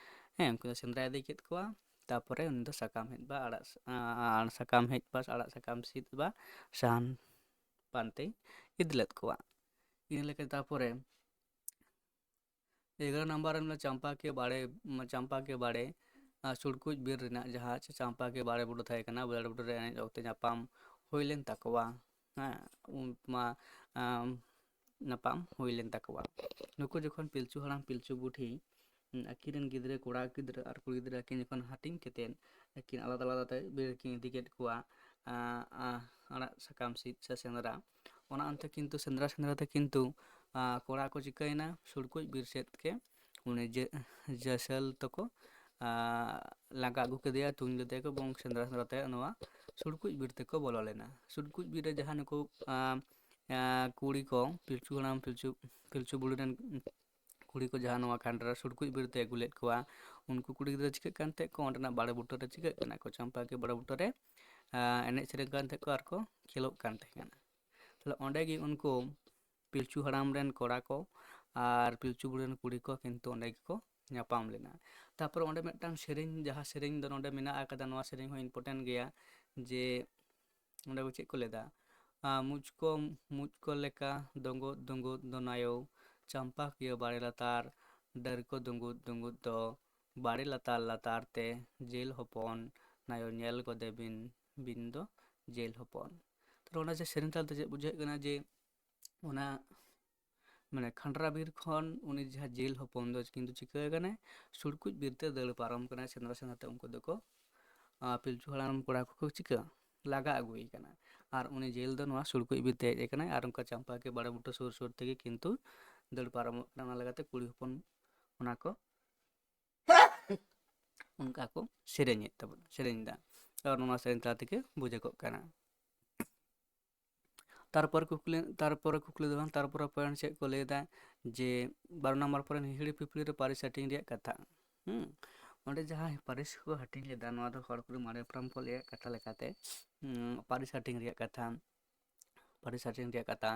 ᱦᱮᱸ, ᱩᱱᱠᱤᱱ ᱫᱚ ᱥᱮᱸᱫᱽᱨᱟ ᱤᱫᱤ ᱠᱮᱫ ᱠᱚᱣᱟ, ᱛᱟᱯᱚᱨᱮ ᱩᱱᱤ ᱫᱚ ᱥᱟᱠᱟᱢ ᱦᱮᱡ ᱵᱟ ᱟᱲᱟᱜ ᱥᱟ-, ᱟᱨ ᱥᱟᱠᱟᱢ ᱦᱮᱡ ᱵᱟ ᱟᱲᱟᱜ ᱥᱟᱠᱟᱢ ᱥᱤᱫ ᱵᱟ ᱥᱟᱦᱟᱱ ᱯᱟᱱᱛᱮᱭ ᱤᱫᱤ ᱞᱮᱫ ᱠᱚᱣᱟ᱾ ᱤᱱᱟᱹ ᱞᱮᱠᱟ ᱛᱟᱯᱚᱨᱮ ᱮᱜᱟᱨᱚ ᱱᱟᱢᱵᱟᱨ ᱨᱮ ᱢᱮᱱᱟᱜᱼᱟ ᱪᱟᱢᱯᱟ ᱠᱮ ᱵᱟᱲᱮ, ᱪᱟᱢᱯᱟ ᱠᱮ ᱵᱟᱲᱮ, ᱟᱨ ᱥᱩᱲᱠᱩᱡ ᱵᱤᱨ ᱨᱮᱱᱟᱜ ᱡᱟᱦᱟᱸ ᱪᱟᱢᱯᱟ ᱠᱮ ᱵᱟᱲᱮ ᱵᱩᱴᱟᱹ ᱛᱟᱦᱮᱸ ᱠᱟᱱᱟ, ᱵᱟᱲᱮ ᱵᱩᱴᱟᱹ ᱨᱮ ᱮᱱᱮᱡ ᱚᱠᱛᱮ ᱧᱟᱯᱟᱢ ᱦᱩᱭ ᱞᱮᱱ ᱛᱟᱠᱚᱣᱟ᱾ ᱦᱮᱸ, ᱩᱱ ᱢᱟ, ᱟᱢ, ᱧᱟᱯᱟᱢ ᱦᱩᱭ ᱞᱮᱱ ᱛᱟᱠᱚᱣᱟ᱾ ᱱᱩᱠᱩ ᱡᱚᱠᱷᱚᱱ ᱯᱤᱞᱪᱩ ᱦᱟᱲᱟᱢ ᱯᱤᱞᱪᱩ ᱵᱩᱰᱷᱤ, ᱩᱸ, ᱟᱹᱠᱤᱱ ᱨᱮᱱ ᱜᱤᱫᱽᱨᱟᱹ, ᱠᱚᱲᱟ ᱜᱤᱫᱽᱨᱟᱹ ᱟᱨ ᱠᱩᱲᱤ ᱜᱤᱫᱽᱨᱟᱹ ᱟᱹᱠᱤᱱ ᱡᱚᱠᱷᱚᱱ ᱦᱟᱹᱴᱤᱧ ᱠᱟᱛᱮᱫ ᱟᱹᱠᱤᱱ ᱟᱞᱟᱫᱟ ᱟᱞᱟᱫᱟ ᱛᱮ ᱵᱤᱨ ᱠᱤᱱ ᱤᱫᱤ ᱠᱮᱫ ᱠᱚᱣᱟ, ᱟᱸ, ᱟᱸ, ᱟᱲᱟᱜ ᱥᱟᱠᱟᱢ ᱥᱤᱫ ᱥᱮ ᱥᱮᱸᱫᱽᱨᱟ, ᱚᱱᱟ ᱚᱱᱛᱮ ᱠᱤᱱᱛᱩ ᱥᱮᱸᱫᱽᱨᱟ ᱥᱮᱸᱫᱽᱨᱟ ᱛᱮ ᱠᱤᱱᱛᱩ, ᱟᱸ, ᱠᱚᱲᱟ ᱠᱚ ᱪᱤᱠᱟᱹᱭᱮᱱᱟ, ᱥᱩᱲᱠᱩᱡ ᱵᱤᱨ ᱥᱮᱫ ᱜᱮ ᱩᱱᱤ ᱡᱮ-, ᱡᱟᱹᱥᱟᱹᱞ ᱛᱟᱠᱚ, ᱟᱸ, ᱞᱟᱜᱟ ᱟᱹᱜᱩ ᱠᱮᱫᱮᱭᱟ, ᱛᱩᱧ ᱞᱮᱫᱮᱭᱟ ᱠᱚ ᱮᱵᱚᱝ ᱥᱮᱸᱫᱽᱨᱟ ᱥᱮᱸᱫᱽᱨᱟ ᱛᱮ ᱱᱚᱣᱟ ᱥᱩᱲᱠᱩᱡ ᱵᱤᱨ ᱛᱮᱠᱚ ᱵᱚᱞᱚ ᱞᱮᱱᱟ᱾ ᱥᱩᱲᱠᱩᱡ ᱵᱤᱨ ᱨᱮ ᱡᱟᱦᱟᱸ ᱱᱩᱠᱩ, ᱟᱸ, ᱟᱸ, ᱠᱩᱲᱤ ᱠᱚ, ᱯᱤᱞᱪᱩ ᱦᱟᱲᱟᱢ ᱯᱤᱞᱪᱩ, ᱯᱤᱞᱪᱩ ᱵᱩᱲᱦᱤ ᱨᱮᱱ ᱠᱩᱲᱤ ᱠᱚ ᱡᱟᱦᱟᱸ ᱱᱚᱣᱟ ᱠᱷᱟᱸᱰᱟᱨᱟ ᱥᱩᱲᱠᱩᱡ ᱵᱤᱨ ᱛᱮ ᱟᱹᱜᱩ ᱞᱮᱫ ᱠᱚᱣᱟ, ᱩᱱᱠᱩ ᱠᱩᱲᱤ ᱜᱤᱫᱽᱨᱟᱹ ᱪᱤᱠᱟᱹᱜ ᱠᱟᱱ ᱛᱟᱦᱮᱸᱫ ᱠᱚ, ᱚᱸᱰᱮᱱᱟᱜ ᱵᱟᱲᱮ ᱵᱩᱴᱟᱹ ᱨᱮ ᱪᱤᱠᱟᱹᱜ ᱠᱟᱱᱟ ᱠᱚ, ᱪᱟᱢᱯᱟ ᱠᱮ ᱵᱟᱲᱮ ᱵᱩᱴᱟᱹ ᱨᱮ, ᱟᱸ, ᱮᱱᱮᱡ ᱥᱮᱨᱮᱧ ᱠᱟᱱ ᱛᱟᱦᱮᱸᱫ ᱠᱚ ᱟᱨ ᱠᱚ ᱠᱷᱮᱞᱳᱜ ᱠᱟᱱ ᱛᱟᱦᱮᱸ ᱠᱟᱱᱟ᱾ ᱛᱟᱦᱞᱮ ᱚᱸᱰᱮ ᱜᱮ ᱩᱱᱠᱩ ᱯᱤᱞᱪᱩ ᱦᱟᱲᱟᱢ ᱨᱮᱱ ᱠᱚᱲᱟ ᱠᱚ ᱟᱨ ᱯᱤᱞᱪᱩ ᱵᱩᱲᱦᱤ ᱨᱮᱱ ᱠᱩᱲᱤ ᱠᱚ ᱠᱤᱱᱛᱩ ᱚᱸᱰᱮ ᱜᱮᱠᱚ ᱧᱟᱯᱟᱢ ᱞᱮᱱᱟ᱾ ᱛᱟᱨᱯᱚᱨᱮ ᱚᱸᱰᱮ ᱢᱤᱫᱴᱟᱝ ᱥᱮᱨᱮᱧ, ᱡᱟᱦᱟᱸ ᱥᱮᱨᱮᱧ ᱫᱚ ᱱᱚᱰᱮ ᱢᱮᱱᱟᱜ ᱟᱠᱟᱫᱟ, ᱱᱚᱣᱟ ᱥᱮᱨᱮᱧ ᱦᱚᱸ important ᱜᱮᱭᱟ, ᱡᱮ ᱚᱸᱰᱮ ᱠᱚ ᱪᱮᱫ ᱠᱚ ᱞᱟᱹᱭᱫᱟ, ᱟᱨ ᱢᱩᱪᱠᱚ ᱢᱩᱪᱠᱚ ᱞᱮᱠᱟ ᱫᱩᱸᱜᱩᱫ ᱫᱩᱸᱜᱩᱫ ᱫᱚ ᱱᱟᱭᱚ, ᱪᱟᱢᱯᱟᱠᱤᱭᱟᱹ ᱵᱟᱲᱮ ᱞᱟᱛᱟᱨ, ᱰᱟᱹᱨ ᱠᱚ ᱫᱩᱸᱜᱩᱫ ᱫᱩᱸᱜᱩᱫ ᱫᱚ ᱵᱟᱲᱮ ᱞᱟᱛᱟᱨ ᱞᱟᱛᱟᱨ ᱛᱮ ᱡᱤᱞ ᱦᱚᱯᱚᱱ ᱱᱟᱭᱚ ᱧᱮᱞ ᱜᱚᱫᱮ ᱵᱤᱱ, ᱵᱤᱱ ᱫᱚ ᱡᱤᱞ ᱦᱚᱯᱚᱱ᱾ ᱛᱟᱦᱞᱮ ᱚᱱᱟ ᱡᱮ ᱥᱮᱨᱮᱧ ᱛᱟᱞᱟᱛᱮ ᱪᱮᱫ ᱵᱩᱡᱷᱟᱹᱜ ᱠᱟᱱᱟ ᱡᱮ ᱚᱱᱟ ᱢᱟᱱᱮ ᱠᱷᱟᱸᱰᱨᱟ ᱵᱤᱨ ᱠᱷᱚᱱ ᱩᱱᱤ ᱡᱟᱦᱟᱸ ᱡᱤᱞ ᱦᱚᱯᱚᱱ ᱫᱚ ᱠᱤᱱᱛᱩ ᱪᱤᱠᱟᱹ ᱠᱟᱱᱟᱭ, ᱥᱩᱲᱠᱩᱡ ᱵᱤᱨ ᱛᱮ ᱫᱟᱹᱲ ᱯᱟᱨᱚᱢ ᱠᱟᱱᱟᱭ᱾ ᱥᱮᱸᱫᱽᱨᱟ ᱥᱮᱸᱫᱽᱨᱟ ᱛᱮ ᱩᱱᱠᱩ ᱫᱚᱠᱚ, ᱟᱸ, ᱯᱤᱞᱪᱩ ᱦᱟᱲᱟᱢ ᱠᱚᱲᱟ ᱠᱚᱠᱚ ᱪᱤᱠᱟᱹ ᱞᱟᱜᱟ ᱟᱹᱜᱩᱭᱮ ᱠᱟᱱᱟ᱾ ᱟᱨ ᱩᱱᱤ ᱡᱤᱞ ᱫᱚ ᱱᱚᱣᱟ ᱥᱩᱲᱠᱩᱡ ᱵᱤᱨ ᱛᱮ ᱦᱮᱡ ᱟᱠᱟᱱᱟᱭ ᱟᱨ ᱚᱱᱠᱟ ᱪᱟᱢᱯᱟᱠᱤ ᱵᱟᱲᱮ ᱵᱩᱴᱟᱹ ᱥᱩᱨ ᱥᱩᱨ ᱛᱮᱜᱮ ᱠᱤᱱᱛᱩ ᱫᱟᱹᱲ ᱯᱟᱨᱚᱢᱚᱜ ᱠᱟᱱᱟ᱾ ᱚᱱᱟ ᱞᱮᱠᱟᱛᱮ ᱠᱩᱲᱤ ᱦᱚᱯᱚᱱ ᱚᱱᱟ ᱠᱚ ᱚᱱᱠᱟ ᱠᱚ ᱥᱮᱨᱮᱧᱮᱫ ᱛᱟᱵᱚᱱᱟ, ᱥᱮᱨᱮᱧ ᱮᱫᱟ᱾ ᱟᱨ ᱱᱚᱣᱟ ᱥᱮᱨᱮᱧ ᱛᱟᱞᱟ ᱛᱮᱜᱮ ᱵᱩᱡᱷᱟᱹᱜᱚᱜ ᱠᱟᱱᱟ᱾ ᱛᱟᱨᱯᱚᱨᱮ ᱠᱩᱠᱞᱤ, ᱛᱟᱨᱯᱚᱨᱮ ᱠᱩᱠᱞᱤ ᱫᱚ ᱵᱟᱝ, ᱛᱟᱨᱯᱚᱨᱮ point ᱪᱮᱫ ᱠᱚ ᱞᱟᱹᱭ ᱮᱫᱟ ᱡᱮ ᱵᱟᱨᱚ ᱱᱟᱢᱵᱟᱨ ᱯᱚᱨᱮ ᱦᱤᱦᱤᱲᱤ ᱯᱤᱯᱤᱲᱤ ᱨᱮ ᱯᱟᱹᱨᱤᱥ ᱦᱟᱹᱴᱤᱧ ᱨᱮᱭᱟᱜ ᱠᱟᱛᱷᱟ᱾ ᱦᱩᱸ, ᱚᱸᱰᱮ ᱡᱟᱦᱟᱸ ᱯᱟᱹᱨᱤᱥ ᱠᱚ ᱦᱟᱹᱴᱤᱧ ᱞᱮᱫᱟ, ᱱᱚᱣᱟ ᱫᱚ ᱦᱚᱲ ᱠᱚ ᱢᱟᱨᱮ ᱦᱟᱯᱲᱟᱢ ᱠᱚ ᱞᱟᱹᱭᱟᱜ ᱠᱟᱛᱷᱟ ᱞᱮᱠᱟᱛᱮ, ᱦᱩᱸ, ᱯᱟᱹᱨᱤᱥ ᱦᱟᱹᱴᱤᱧ ᱨᱮᱭᱟᱜ ᱠᱟᱛᱷᱟ, ᱯᱟᱹᱨᱤᱥ ᱦᱟᱹᱴᱤᱧ ᱨᱮᱭᱟᱜ ᱠᱟᱛᱷᱟ᱾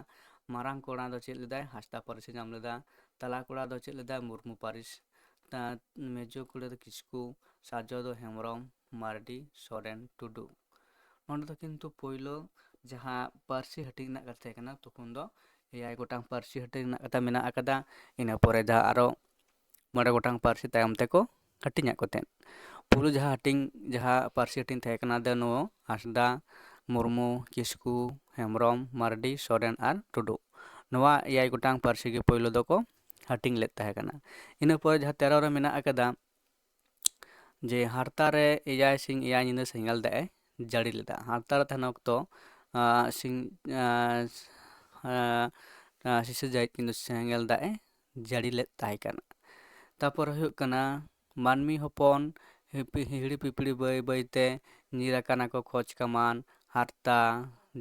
ᱢᱟᱨᱟᱝ ᱠᱚᱲᱟ ᱫᱚ ᱪᱮᱫ ᱞᱮᱫᱟᱭ? ᱦᱟᱸᱥᱫᱟ ᱯᱟᱹᱨᱤᱥᱮ ᱧᱟᱢ ᱞᱮᱫᱟ᱾ ᱛᱟᱞᱟ ᱠᱚᱲᱟ ᱫᱚ ᱪᱮᱫ ᱞᱮᱫᱟᱭ? ᱢᱩᱨᱢᱩ ᱯᱟᱹᱨᱤᱥ᱾ ᱛᱟ-, ᱢᱮᱡᱳ ᱠᱚᱲᱟ ᱫᱚ ᱠᱤᱥᱠᱩ, ᱥᱟᱡᱚ ᱫᱚ ᱦᱮᱢᱵᱨᱚᱢ, ᱢᱟᱨᱰᱤ, ᱥᱚᱨᱮᱱ, ᱴᱩᱰᱩ᱾ ᱱᱚᱸᱰᱮ ᱫᱚ ᱠᱤᱱᱛᱩ ᱯᱳᱭᱞᱳ ᱡᱟᱦᱟᱸ ᱯᱟᱹᱨᱥᱤ ᱦᱟᱹᱴᱤᱧ ᱨᱮᱱᱟᱜ ᱠᱟᱛᱷᱟ ᱛᱟᱦᱮᱸ ᱠᱟᱱᱟ, ᱛᱚᱠᱷᱚᱱ ᱫᱚ ᱮᱭᱟᱭ ᱜᱚᱴᱟᱝ ᱯᱟᱹᱨᱥᱤ ᱦᱟᱹᱴᱤᱧ ᱨᱮᱱᱟᱜ ᱠᱟᱛᱷᱟ ᱢᱮᱱᱟᱜ ᱟᱠᱟᱫᱟ᱾ ᱤᱱᱟᱹ ᱯᱚᱨᱮ ᱡᱟᱦᱟᱸ ᱟᱨᱚ ᱢᱚᱬᱮ ᱜᱚᱴᱟᱝ ᱯᱟᱹᱨᱥᱤ ᱛᱟᱭᱚᱢ ᱛᱮᱠᱚ ᱦᱟᱹᱴᱤᱧᱟᱜ ᱠᱚ ᱛᱟᱦᱮᱸᱫ᱾ ᱯᱩᱭᱞᱩ ᱡᱟᱦᱟᱸ ᱦᱟᱹᱴᱤᱧ, ᱡᱟᱦᱟᱸ ᱯᱟᱹᱨᱥᱤ ᱦᱟᱹᱴᱤᱧ ᱛᱟᱦᱮᱸ ᱠᱟᱱᱟ, ᱫᱚ ᱱᱚᱣᱟ ᱦᱟᱸᱥᱫᱟ, ᱢᱩᱨᱢᱩ, ᱠᱤᱥᱠᱩ, ᱦᱮᱢᱵᱨᱚᱢ, ᱢᱟᱨᱰᱤ, ᱥᱚᱨᱮᱱ ᱟᱨ ᱴᱩᱰᱩ᱾ ᱱᱚᱣᱟ ᱮᱭᱟᱭ ᱜᱚᱴᱟᱝ ᱯᱟᱹᱨᱥᱤ ᱜᱮ ᱯᱳᱭᱞᱳ ᱫᱚᱠᱚ ᱦᱟᱹᱴᱤᱧ ᱞᱮᱫ ᱛᱟᱦᱮᱸ ᱠᱟᱱᱟ᱾ ᱤᱱᱟᱹ ᱯᱚᱨᱮ ᱡᱟᱦᱟᱸ ᱛᱮᱨᱚ ᱨᱮ ᱢᱮᱱᱟᱜ ᱟᱠᱟᱫᱟ, ᱡᱮ ᱦᱟᱨᱛᱟ ᱨᱮ ᱮᱭᱟᱭ ᱥᱤᱧ ᱮᱭᱟᱭ ᱧᱤᱫᱟᱹ ᱥᱮᱸᱜᱮᱞ ᱫᱟᱜ ᱮ ᱡᱟᱹᱲᱤ ᱞᱮᱫᱟ᱾ ᱦᱟᱨᱛᱟ ᱨᱮ ᱛᱟᱦᱮᱱ ᱚᱠᱛᱚ, ᱟᱸ, ᱥᱤᱧ, ᱟᱸ, ᱟᱸ, ᱥᱤᱥᱤᱨ ᱡᱟᱹᱲᱤ ᱠᱤᱱᱛᱩ ᱥᱮᱸᱜᱮᱞ ᱫᱟᱜ ᱮ ᱡᱟᱹᱲᱤ ᱞᱮᱫ ᱛᱟᱦᱮᱸ ᱠᱟᱱᱟ᱾ ᱛᱟᱯᱚᱨ ᱦᱩᱭᱩᱜ ᱠᱟᱱᱟ, ᱢᱟᱹᱱᱢᱤ ᱦᱚᱯᱚᱱ ᱦᱤᱯᱤ-, ᱦᱤᱦᱤᱲᱤ ᱯᱤᱯᱤᱲᱤ ᱵᱟᱹᱭ ᱵᱟᱹᱭᱛᱮ ᱧᱤᱨ ᱟᱠᱟᱱᱟ ᱠᱚ ᱠᱷᱚᱡᱽ ᱠᱟᱢᱟᱱ, ᱦᱟᱨᱛᱟ,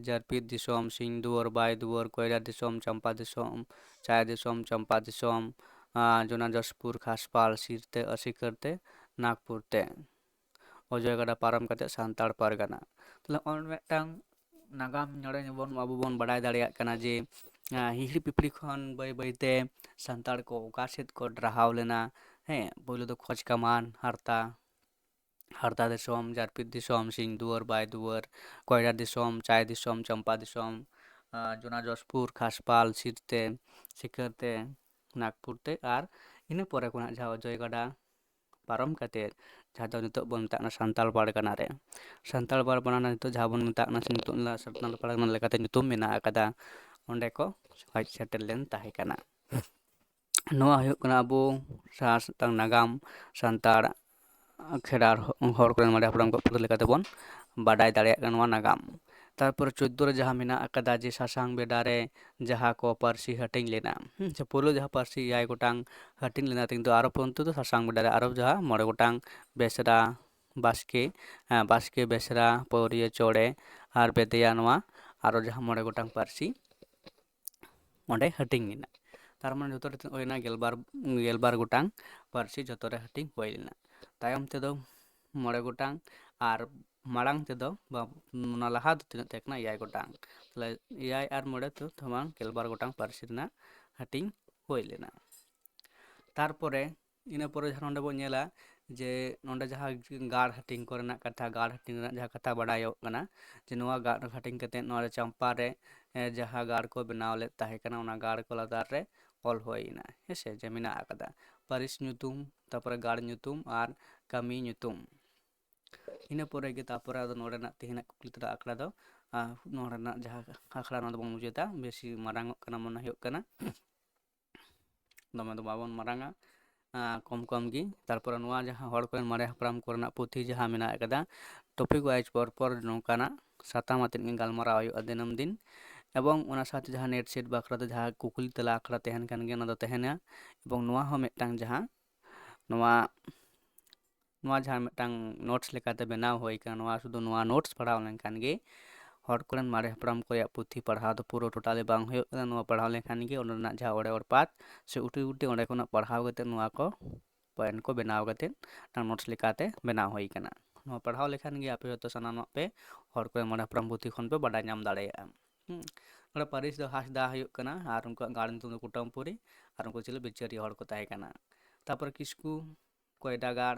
ᱡᱟᱹᱨᱯᱤᱫ ᱫᱤᱥᱚᱢ, ᱥᱤᱧ ᱫᱩᱣᱟᱹᱨ, ᱵᱟᱭ ᱫᱩᱣᱟᱹᱨ, ᱠᱚᱭᱞᱟ ᱫᱤᱥᱚᱢ, ᱪᱟᱢᱯᱟ ᱫᱤᱥᱚᱢ, ᱪᱟᱭ ᱫᱤᱥᱚᱢ, ᱪᱟᱢᱯᱟ ᱫᱤᱥᱚᱢ, ᱟᱸ, ᱡᱚᱱᱟ ᱡᱚᱥᱯᱩᱨ, ᱠᱷᱟᱥᱯᱟᱲ, ᱥᱤᱨᱛᱮ, ᱟᱹᱥᱤᱠᱟᱹᱨᱛᱮ, ᱱᱟᱜᱽᱯᱩᱨ ᱛᱮ, ᱚᱡᱚᱭ ᱜᱟᱰᱟ ᱯᱟᱨᱚᱢ ᱠᱟᱛᱮ ᱥᱟᱱᱛᱟᱲ ᱯᱟᱨᱜᱟᱱᱟ᱾ ᱛᱟᱦᱞᱮ ᱚᱱ ᱢᱤᱫᱴᱟᱝ ᱱᱟᱜᱟᱢ ᱱᱚᱰᱮ ᱵᱚᱱ, ᱟᱵᱚ ᱵᱚᱱ ᱵᱟᱰᱟᱭ ᱫᱟᱲᱮᱭᱟᱜ ᱠᱟᱱᱟ ᱡᱮ, ᱟᱸ, ᱦᱤᱦᱤᱲᱤ ᱯᱤᱯᱤᱲᱤ ᱠᱷᱚᱱ ᱵᱟᱹᱭ ᱵᱟᱹᱭᱛᱮ ᱥᱟᱱᱛᱟᱲ ᱠᱚ ᱚᱠᱟ ᱥᱮᱫ ᱠᱚ ᱰᱟᱨᱦᱟᱣ ᱞᱮᱱᱟ᱾ ᱦᱮᱸ, ᱯᱳᱭᱞᱳ ᱫᱚ ᱠᱷᱚᱡᱽ ᱠᱟᱢᱟᱱ, ᱦᱟᱨᱛᱟ, ᱦᱟᱨᱫᱟ ᱫᱤᱥᱚᱢ, ᱡᱟᱨᱯᱤᱛ ᱫᱤᱥᱚᱢ, ᱥᱤᱧ ᱫᱩᱣᱟᱹᱨ, ᱵᱟᱭ ᱫᱩᱣᱟᱹᱨ, ᱠᱚᱭᱰᱟ ᱫᱤᱥᱚᱢ, ᱪᱟᱭ ᱫᱤᱥᱚᱢ, ᱪᱟᱢᱯᱟ ᱫᱤᱥᱚᱢ, ᱟᱨ ᱡᱚᱱᱟ ᱡᱚᱥᱯᱩᱨ, ᱠᱷᱟᱥᱯᱟᱞ, ᱥᱤᱨᱛᱮ, ᱥᱤᱠᱟᱹᱨᱛᱮ, ᱱᱟᱜᱽᱯᱩᱨ ᱛᱮ, ᱟᱨ ᱤᱱᱟᱹ ᱯᱚᱨᱮ ᱠᱷᱚᱱᱟᱜ ᱡᱟᱦᱟᱸ ᱚᱡᱚᱭ ᱜᱟᱰᱟ ᱯᱟᱨᱚᱢ ᱠᱟᱛᱮᱫ, ᱡᱟᱦᱟᱸ ᱫᱚ ᱱᱤᱛᱚᱜ ᱵᱚᱱ ᱢᱮᱛᱟᱜ ᱠᱟᱱᱟ ᱥᱟᱱᱛᱟᱲ ᱯᱟᱨᱜᱟᱱᱟ ᱨᱮ, ᱥᱟᱱᱛᱟᱲ ᱯᱟᱨᱜᱟᱱᱟ ᱱᱤᱛᱚᱜ ᱡᱟᱦᱟᱸ ᱵᱚᱱ ᱢᱮᱛᱟᱜ ᱠᱟᱱᱟ ᱥᱮ ᱱᱤᱛᱚᱜ ᱥᱟᱱᱛᱟᱲ ᱯᱟᱨᱜᱟᱱᱟ ᱞᱮᱠᱟᱛᱮ ᱧᱩᱛᱩᱢ ᱢᱮᱱᱟᱜ ᱟᱠᱟᱫᱟ, ᱚᱸᱰᱮ ᱠᱚ ᱦᱮᱡ ᱥᱮᱴᱮᱨ ᱞᱮᱱ ᱛᱟᱦᱮᱸ ᱠᱟᱱᱟ᱾ ᱱᱚᱣᱟ ᱦᱩᱭᱩᱜ ᱠᱟᱱᱟ ᱟᱵᱚ ᱥᱟᱱᱛᱟᱲ ᱱᱟᱜᱟᱢ, ᱥᱟᱱᱛᱟᱲ ᱠᱷᱮᱨᱣᱟᱲ ᱦᱚᱲ ᱠᱚᱨᱮᱱ ᱢᱟᱨᱮ ᱦᱟᱯᱲᱟᱢ ᱠᱚᱣᱟᱜ ᱯᱩᱛᱷᱤ ᱞᱮᱠᱟᱛᱮ ᱵᱚᱱ ᱵᱟᱰᱟᱭ ᱫᱟᱲᱮᱭᱟᱜ ᱠᱟᱱᱟ ᱱᱚᱣᱟ ᱱᱟᱜᱟᱢ᱾ ᱛᱟᱨᱯᱚᱨᱮ ᱪᱳᱫᱽᱫᱳ ᱨᱮ ᱡᱟᱦᱟᱸ ᱢᱮᱱᱟᱜ ᱟᱠᱟᱫᱟ ᱡᱮ ᱥᱟᱥᱟᱝ ᱵᱮᱰᱟ ᱨᱮ ᱡᱟᱦᱟᱸ ᱠᱚ ᱯᱟᱹᱨᱥᱤ ᱦᱟᱹᱴᱤᱧ ᱞᱮᱱᱟ, ᱦᱩᱸ, ᱥᱮ ᱯᱳᱭᱞᱳ ᱡᱟᱦᱟᱸ ᱯᱟᱹᱨᱥᱤ ᱮᱭᱟᱭ ᱜᱚᱴᱟᱝ ᱦᱟᱹᱴᱤᱧ ᱞᱮᱱᱟ, ᱠᱤᱱᱛᱩ ᱟᱨᱚ ᱯᱚᱨᱡᱚᱱᱛᱚ ᱫᱚ ᱥᱟᱥᱟᱝ ᱵᱮᱰᱟ ᱨᱮ ᱟᱨᱚ ᱡᱟᱦᱟᱸ ᱢᱚᱬᱮ ᱜᱚᱴᱟᱝ ᱵᱮᱥᱨᱟ, ᱵᱟᱥᱠᱮ, ᱦᱮᱸ, ᱵᱟᱥᱠᱮ, ᱵᱮᱥᱨᱟ, ᱯᱟᱹᱣᱨᱤᱭᱟᱹ, ᱪᱚᱲᱮ ᱟᱨ ᱵᱮᱫᱮᱭᱟ, ᱱᱚᱣᱟ ᱟᱨᱚ ᱡᱟᱦᱟᱸ ᱢᱚᱬᱮ ᱜᱚᱴᱟᱝ ᱯᱟᱹᱨᱥᱤ ᱚᱸᱰᱮ ᱦᱟᱹᱴᱤᱧ ᱞᱮᱱᱟ᱾ ᱛᱟᱨ ᱢᱟᱱᱮ ᱡᱚᱛᱚ ᱨᱮ ᱛᱤᱱᱟᱹᱜ ᱦᱩᱭᱱᱟ? ᱜᱮᱞᱵᱟᱨ, ᱜᱮᱞᱵᱟᱨ ᱜᱚᱴᱟᱝ ᱯᱟᱹᱨᱥᱤ ᱡᱚᱛᱚ ᱨᱮ ᱦᱟᱹᱴᱤᱧ ᱦᱩᱭ ᱞᱮᱱᱟ᱾ ᱛᱟᱭᱚᱢ ᱛᱮᱫᱚ ᱢᱚᱬᱮ ᱜᱚᱴᱟᱝ, ᱟᱨ ᱢᱟᱲᱟᱝ ᱛᱮᱫᱚ ᱵᱟ, ᱚᱱᱟ ᱞᱟᱦᱟ ᱫᱚ ᱛᱤᱱᱟᱹᱜ ᱛᱟᱦᱮᱸ ᱠᱟᱱᱟ? ᱮᱭᱟᱭ ᱜᱚᱴᱟᱝ᱾ ᱛᱟᱦᱞᱮ ᱮᱭᱟᱭ ᱟᱨ ᱢᱚᱬᱮ ᱛᱮ ᱛᱚᱢᱟᱝ ᱜᱮᱞᱵᱟᱨ ᱜᱚᱴᱟᱝ ᱯᱟᱹᱨᱥᱤ ᱨᱮᱱᱟᱜ ᱦᱟᱹᱴᱤᱧ ᱦᱩᱭ ᱞᱮᱱᱟ᱾ ᱛᱟᱨᱯᱚᱨᱮ, ᱤᱱᱟᱹ ᱯᱚᱨᱮ ᱡᱟᱦᱟᱸ ᱱᱚᱰᱮ ᱵᱚᱱ ᱧᱮᱞᱟ ᱡᱮ ᱱᱚᱰᱮ ᱡᱟᱦᱟᱸ ᱜᱟᱲ ᱦᱟᱹᱴᱤᱧ ᱠᱚᱨᱮᱱᱟᱜ ᱠᱟᱛᱷᱟ, ᱜᱟᱲ ᱦᱟᱹᱴᱤᱧ ᱨᱮᱱᱟᱜ ᱡᱟᱦᱟᱸ ᱠᱟᱛᱷᱟ ᱵᱟᱰᱟᱭᱚᱜ ᱠᱟᱱᱟ, ᱡᱮ ᱱᱚᱣᱟ ᱜᱟᱲ ᱦᱟᱹᱴᱤᱧ ᱠᱟᱛᱮᱫ ᱱᱚᱣᱟ ᱨᱮ ᱪᱟᱢᱯᱟ ᱨᱮ, ᱮ, ᱡᱟᱦᱟᱸ ᱜᱟᱲ ᱠᱚ ᱵᱮᱱᱟᱣ ᱞᱮᱫ ᱛᱟᱦᱮᱸ ᱠᱟᱱᱟ, ᱚᱱᱟ ᱜᱟᱲ ᱠᱚ ᱞᱟᱛᱟᱨ ᱨᱮ ᱚᱞ ᱦᱩᱭ ᱮᱱᱟ, ᱦᱮᱸ ᱥᱮ, ᱡᱮ ᱢᱮᱱᱟᱜ ᱟᱠᱟᱫᱟ ᱯᱟᱹᱨᱤᱥ ᱧᱩᱛᱩᱢ, ᱛᱟᱨᱯᱚᱨᱮ ᱜᱟᱲ ᱧᱩᱛᱩᱢ ᱟᱨ ᱠᱟᱹᱢᱤ ᱧᱩᱛᱩᱢ᱾ ᱤᱱᱟᱹ ᱯᱚᱨᱮ ᱜᱮ ᱛᱟᱨᱯᱚᱨᱮ ᱟᱫᱚ ᱱᱚᱰᱮᱱᱟᱜ ᱛᱮᱦᱮᱧᱟᱜ ᱠᱩᱠᱞᱤ ᱛᱮᱞᱟ ᱟᱠᱷᱲᱟ ᱫᱚ, ᱟ, ᱱᱚᱰᱮᱱᱟᱜ ᱡᱟᱦᱟᱸ ᱟᱠᱷᱲᱟ, ᱱᱚᱣᱟ ᱫᱚᱵᱚᱱ ᱢᱩᱪᱟᱹᱫᱟ᱾ ᱵᱮᱥᱤ ᱢᱟᱨᱟᱝ ᱚᱜ ᱠᱟᱱᱟ ᱢᱚᱱᱮ ᱦᱩᱭᱩᱜ ᱠᱟᱱᱟ, ᱫᱚᱢᱮ ᱫᱚ ᱵᱟᱵᱚᱱ ᱢᱟᱨᱟᱝᱟ, ᱟ, ᱠᱚᱢ ᱠᱚᱢ ᱜᱮ᱾ ᱛᱟᱨᱯᱚᱨᱮ ᱱᱚᱣᱟ ᱡᱟᱦᱟᱸ ᱦᱚᱲ ᱠᱚᱨᱮᱱ ᱢᱟᱨᱮ ᱦᱟᱯᱲᱟᱢ ᱠᱚᱨᱮᱱᱟᱜ ᱯᱩᱛᱷᱤ ᱡᱟᱦᱟᱸ ᱢᱮᱱᱟᱜ ᱟᱠᱟᱫᱟ, topic wise ᱯᱚᱨ ᱯᱚᱨ ᱱᱚᱝᱠᱟᱱᱟᱜ ᱥᱟᱛᱟᱢ ᱟᱛᱮᱫ ᱜᱮ ᱜᱟᱞᱢᱟᱨᱟᱣ ᱦᱩᱭᱩᱜᱼᱟ ᱫᱤᱱᱟᱹᱢ ᱫᱤᱱ᱾ ᱮᱵᱚᱝ ᱚᱱᱟ ᱥᱟᱶᱛᱮ ᱡᱟᱦᱟᱸ NET SET ᱵᱟᱠᱷᱨᱟ ᱛᱮ ᱡᱟᱦᱟᱸ ᱠᱩᱠᱞᱤ ᱛᱮᱞᱟ ᱟᱠᱷᱲᱟ ᱛᱟᱦᱮᱱ ᱠᱟᱱ ᱜᱮᱭᱟ, ᱚᱱᱟ ᱫᱚ ᱛᱟᱦᱮᱱᱟ᱾ ᱮᱵᱚᱝ ᱱᱚᱣᱟ ᱦᱚᱸ ᱢᱤᱫᱴᱟᱝ ᱡᱟᱦᱟᱸ ᱱᱚᱣᱟ ᱱᱚᱣᱟ ᱡᱟᱦᱟᱸ ᱢᱤᱫᱴᱟᱝ notes ᱞᱮᱠᱟᱛᱮ ᱵᱮᱱᱟᱣ ᱦᱩᱭ ᱠᱟᱱᱟ, ᱱᱚᱣᱟ ᱥᱩᱫᱷᱩ ᱱᱚᱣᱟ notes ᱯᱟᱲᱦᱟᱣ ᱞᱮᱱᱠᱷᱟᱱ ᱜᱮ ᱦᱚᱲ ᱠᱚᱨᱮᱱ ᱢᱟᱨᱮ ᱦᱟᱯᱲᱟᱢ ᱠᱚ ᱨᱮᱭᱟᱜ ᱯᱩᱛᱷᱤ ᱯᱟᱲᱦᱟᱣ ᱫᱚ ᱯᱩᱨᱟᱹ totally ᱵᱟᱝ ᱦᱩᱭᱩᱜ ᱠᱟᱱᱟ᱾ ᱱᱚᱣᱟ ᱯᱟᱲᱦᱟᱣ ᱞᱮᱱᱠᱷᱟᱱ ᱜᱮ ᱚᱸᱰᱮᱱᱟᱜ ᱡᱟᱦᱟᱸ ᱚᱲᱮ ᱚᱲᱯᱟᱛ ᱥᱮ ᱩᱴᱤ ᱩᱴᱤ ᱚᱸᱰᱮ ᱠᱷᱚᱱᱟᱜ ᱯᱟᱲᱦᱟᱣ ᱠᱟᱛᱮ ᱱᱚᱣᱟ ᱠᱚ point ᱠᱚ ᱵᱮᱱᱟᱣ ᱠᱟᱛᱮ ᱢᱤᱫᱴᱟᱝ notes ᱞᱮᱠᱟᱛᱮ ᱵᱮᱱᱟᱣ ᱦᱩᱭ ᱠᱟᱱᱟ᱾ ᱱᱚᱣᱟ ᱯᱟᱲᱦᱟᱣ ᱞᱮᱠᱷᱟᱱ ᱜᱮ ᱟᱯᱮ ᱡᱚᱛᱚ ᱥᱟᱱᱟᱢᱟᱜ ᱯᱮ ᱦᱚᱲ ᱠᱚᱨᱮᱱ ᱢᱟᱨᱮ ᱦᱟᱯᱲᱟᱢ ᱯᱩᱛᱷᱤ ᱠᱷᱚᱱ ᱯᱮ ᱵᱟᱰᱟᱭ ᱧᱟᱢ ᱫᱟᱲᱮᱭᱟᱜᱼᱟ᱾ ᱦᱩᱸ᱾ ᱱᱚᱰᱮ ᱯᱟᱹᱨᱤᱥ ᱫᱚ ᱦᱟᱸᱥᱫᱟ ᱦᱩᱭᱩᱜ ᱠᱟᱱᱟ ᱟᱨ ᱩᱱᱠᱩᱣᱟᱜ ᱜᱟᱲ ᱧᱩᱛᱩᱢ ᱫᱚ ᱠᱩᱴᱟᱹᱢᱯᱩᱨᱤ ᱟᱨ ᱩᱱᱠᱩ ᱪᱤᱞᱤ ᱵᱤᱪᱟᱹᱨᱤᱭᱟᱹ ᱦᱚᱲ ᱠᱚ ᱛᱟᱦᱮᱸ ᱠᱟᱱᱟ᱾ ᱛᱟᱨᱯᱚᱨᱮ ᱠᱤᱥᱠᱩ, ᱠᱚᱭᱰᱟ ᱜᱟᱲ,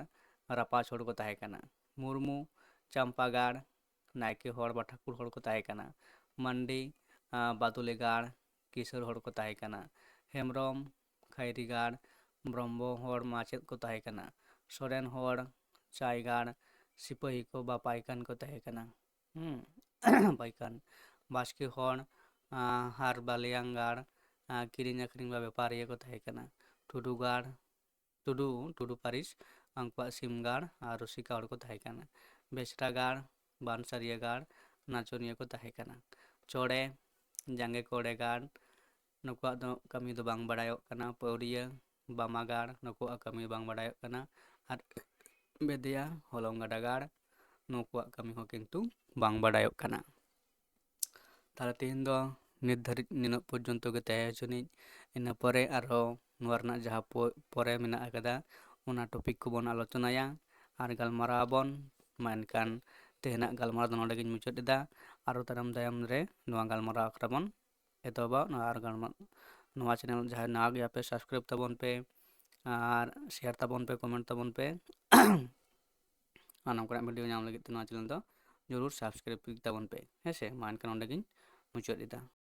ᱨᱟᱯᱟᱡᱽ ᱦᱚᱲ ᱠᱚ ᱛᱟᱦᱮᱸ ᱠᱟᱱᱟ᱾ ᱢᱩᱨᱢᱩ, ᱪᱟᱢᱯᱟᱜᱟᱲ, ᱱᱟᱭᱠᱮ ᱦᱚᱲ ᱵᱟ ᱴᱷᱟᱹᱠᱩᱨ ᱦᱚᱲ ᱠᱚ ᱛᱟᱦᱮᱸ ᱠᱟᱱᱟ᱾ ᱢᱟᱱᱰᱤ, ᱟᱸ, ᱵᱟᱫᱩᱞᱤ ᱜᱟᱲ, ᱠᱤᱥᱟᱹᱬ ᱦᱚᱲ ᱠᱚ ᱛᱟᱦᱮᱸ ᱠᱟᱱᱟ᱾ ᱦᱮᱢᱵᱨᱚᱢ, ᱠᱷᱟᱭᱨᱤ ᱜᱟᱲ, ᱵᱨᱚᱦᱢᱚ ᱦᱚᱲ ᱢᱟᱪᱮᱫ ᱠᱚ ᱛᱟᱦᱮᱸ ᱠᱟᱱᱟ᱾ ᱥᱚᱨᱮᱱ ᱦᱚᱲ, ᱪᱟᱭ ᱜᱟᱲ, ᱥᱤᱯᱟᱹᱦᱤ ᱠᱚ ᱵᱟ ᱯᱟᱭᱠᱟᱱ ᱠᱚ ᱛᱟᱦᱮᱸ ᱠᱟᱱᱟ᱾ ᱦᱩᱸ, ᱯᱟᱭᱠᱟᱱ᱾ ᱵᱟᱥᱠᱮ ᱦᱚᱲ, ᱟᱸ, ᱦᱟᱨ ᱵᱟᱞᱤᱭᱟᱝ ᱜᱟᱲ, ᱟᱸ, ᱠᱤᱨᱤᱧ ᱟᱹᱠᱷᱨᱤᱧ ᱵᱟ ᱵᱮᱯᱟᱨᱤᱭᱟᱹ ᱠᱚ ᱛᱟᱦᱮᱸ ᱠᱟᱱᱟ᱾ ᱴᱩᱰᱩ ᱜᱟᱲ, ᱴᱩᱰᱩ, ᱴᱩᱰᱩ ᱯᱟᱹᱨᱤᱥ, ᱩᱱᱠᱩᱣᱟᱜ ᱥᱤᱢ ᱜᱟᱲ ᱟᱨ ᱨᱩᱥᱤᱠᱟ ᱦᱚᱲ ᱠᱚ ᱛᱟᱦᱮᱸ ᱠᱟᱱᱟ᱾ ᱵᱮᱥᱨᱟ ᱜᱟᱲ, ᱵᱟᱱᱥᱟᱨᱤᱭᱟᱹ ᱜᱟᱲ, ᱱᱟᱪᱚᱱᱤᱭᱟᱹ ᱠᱚ ᱛᱟᱦᱮᱸ ᱠᱟᱱᱟ᱾ ᱪᱚᱲᱮ, ᱡᱟᱸᱜᱮ ᱠᱚᱲᱮ ᱜᱟᱲ, ᱱᱩᱠᱩᱣᱟᱜ ᱫᱚ ᱠᱟᱹᱢᱤ ᱫᱚ ᱵᱟᱝ ᱵᱟᱲᱟᱭᱚᱜ ᱠᱟᱱᱟ᱾ ᱯᱟᱹᱣᱨᱤᱭᱟᱹ, ᱵᱟᱢᱟ ᱜᱟᱲ, ᱱᱩᱠᱩᱣᱟᱜ ᱠᱟᱹᱢᱤ ᱵᱟᱝ ᱵᱟᱲᱟᱭᱚᱜ ᱠᱟᱱᱟ᱾ ᱟᱨ ᱵᱮᱫᱤᱭᱟ, ᱦᱚᱞᱚᱝ ᱜᱟᱰᱟ ᱜᱟᱲ, ᱱᱩᱠᱩᱣᱟᱜ ᱠᱟᱹᱢᱤ ᱦᱚᱸ ᱠᱤᱱᱛᱩ ᱵᱟᱝ ᱵᱟᱲᱟᱭᱚᱜ ᱠᱟᱱᱟ᱾ ᱛᱟᱦᱞᱮ ᱛᱮᱦᱮᱧ ᱫᱚ ᱱᱤᱛ ᱫᱷᱟᱹᱨᱤᱡ ᱱᱤᱱᱟᱹᱜ ᱯᱚᱨᱡᱚᱱᱛᱚ ᱜᱮ ᱛᱟᱦᱮᱸ ᱦᱚᱪᱚᱱᱤᱡ᱾ ᱤᱱᱟᱹ ᱯᱚᱨᱮ ᱟᱨᱦᱚᱸ ᱱᱚᱣᱟ ᱨᱮᱱᱟᱜ ᱡᱟᱦᱟᱸ ᱯᱚ-, ᱯᱚᱨᱮ ᱢᱮᱱᱟᱜ ᱟᱠᱟᱫᱟ, ᱚᱱᱟ topic ᱠᱚᱵᱚᱱ ᱟᱞᱳᱪᱚᱱᱟᱭᱟ ᱟᱨ ᱜᱟᱞᱢᱟᱨᱟᱣ ᱟᱵᱚᱱ᱾ ᱢᱟ ᱮᱱᱠᱷᱟᱱ ᱛᱮᱦᱮᱧᱟᱜ ᱜᱟᱞᱢᱟᱨᱟᱣ ᱫᱚ ᱱᱚᱰᱮ ᱜᱤᱧ ᱢᱩᱪᱟᱹᱫ ᱮᱫᱟ᱾ ᱟᱨᱚ ᱛᱟᱭᱚᱢ ᱫᱟᱭᱟᱢ ᱨᱮ ᱱᱚᱣᱟ ᱜᱟᱞᱢᱟᱨᱟᱣ ᱟᱠᱷᱲᱟ ᱵᱚᱱ ᱮᱛᱚᱦᱚᱵᱟ᱾ ᱱᱚᱣᱟ ᱟᱨ ᱜᱟᱞᱢᱟᱨᱟᱣ, ᱱᱚᱣᱟ channel ᱡᱟᱦᱟᱸᱭ ᱱᱟᱣᱟ ᱜᱮᱭᱟ ᱯᱮ, subscribe ᱛᱟᱵᱚᱱ ᱯᱮ ᱟᱨ share ᱛᱟᱵᱚᱱ ᱯᱮ, comment ᱛᱟᱵᱚᱱ ᱯᱮ᱾ ᱟᱨ ᱱᱚᱝᱠᱟᱱᱟᱜ video ᱧᱟᱢ ᱞᱟᱹᱜᱤᱫ ᱛᱮ ᱱᱚᱣᱟ channel ᱫᱚ ᱡᱚᱨᱩᱨ subscribe ᱛᱟᱵᱚᱱ ᱯᱮ, ᱦᱮᱸ ᱥᱮ? ᱢᱟ ᱮᱱᱠᱷᱟᱱ ᱱᱚᱰᱮ ᱜᱤᱧ ᱢᱩᱪᱟᱹᱫ ᱮᱫᱟ᱾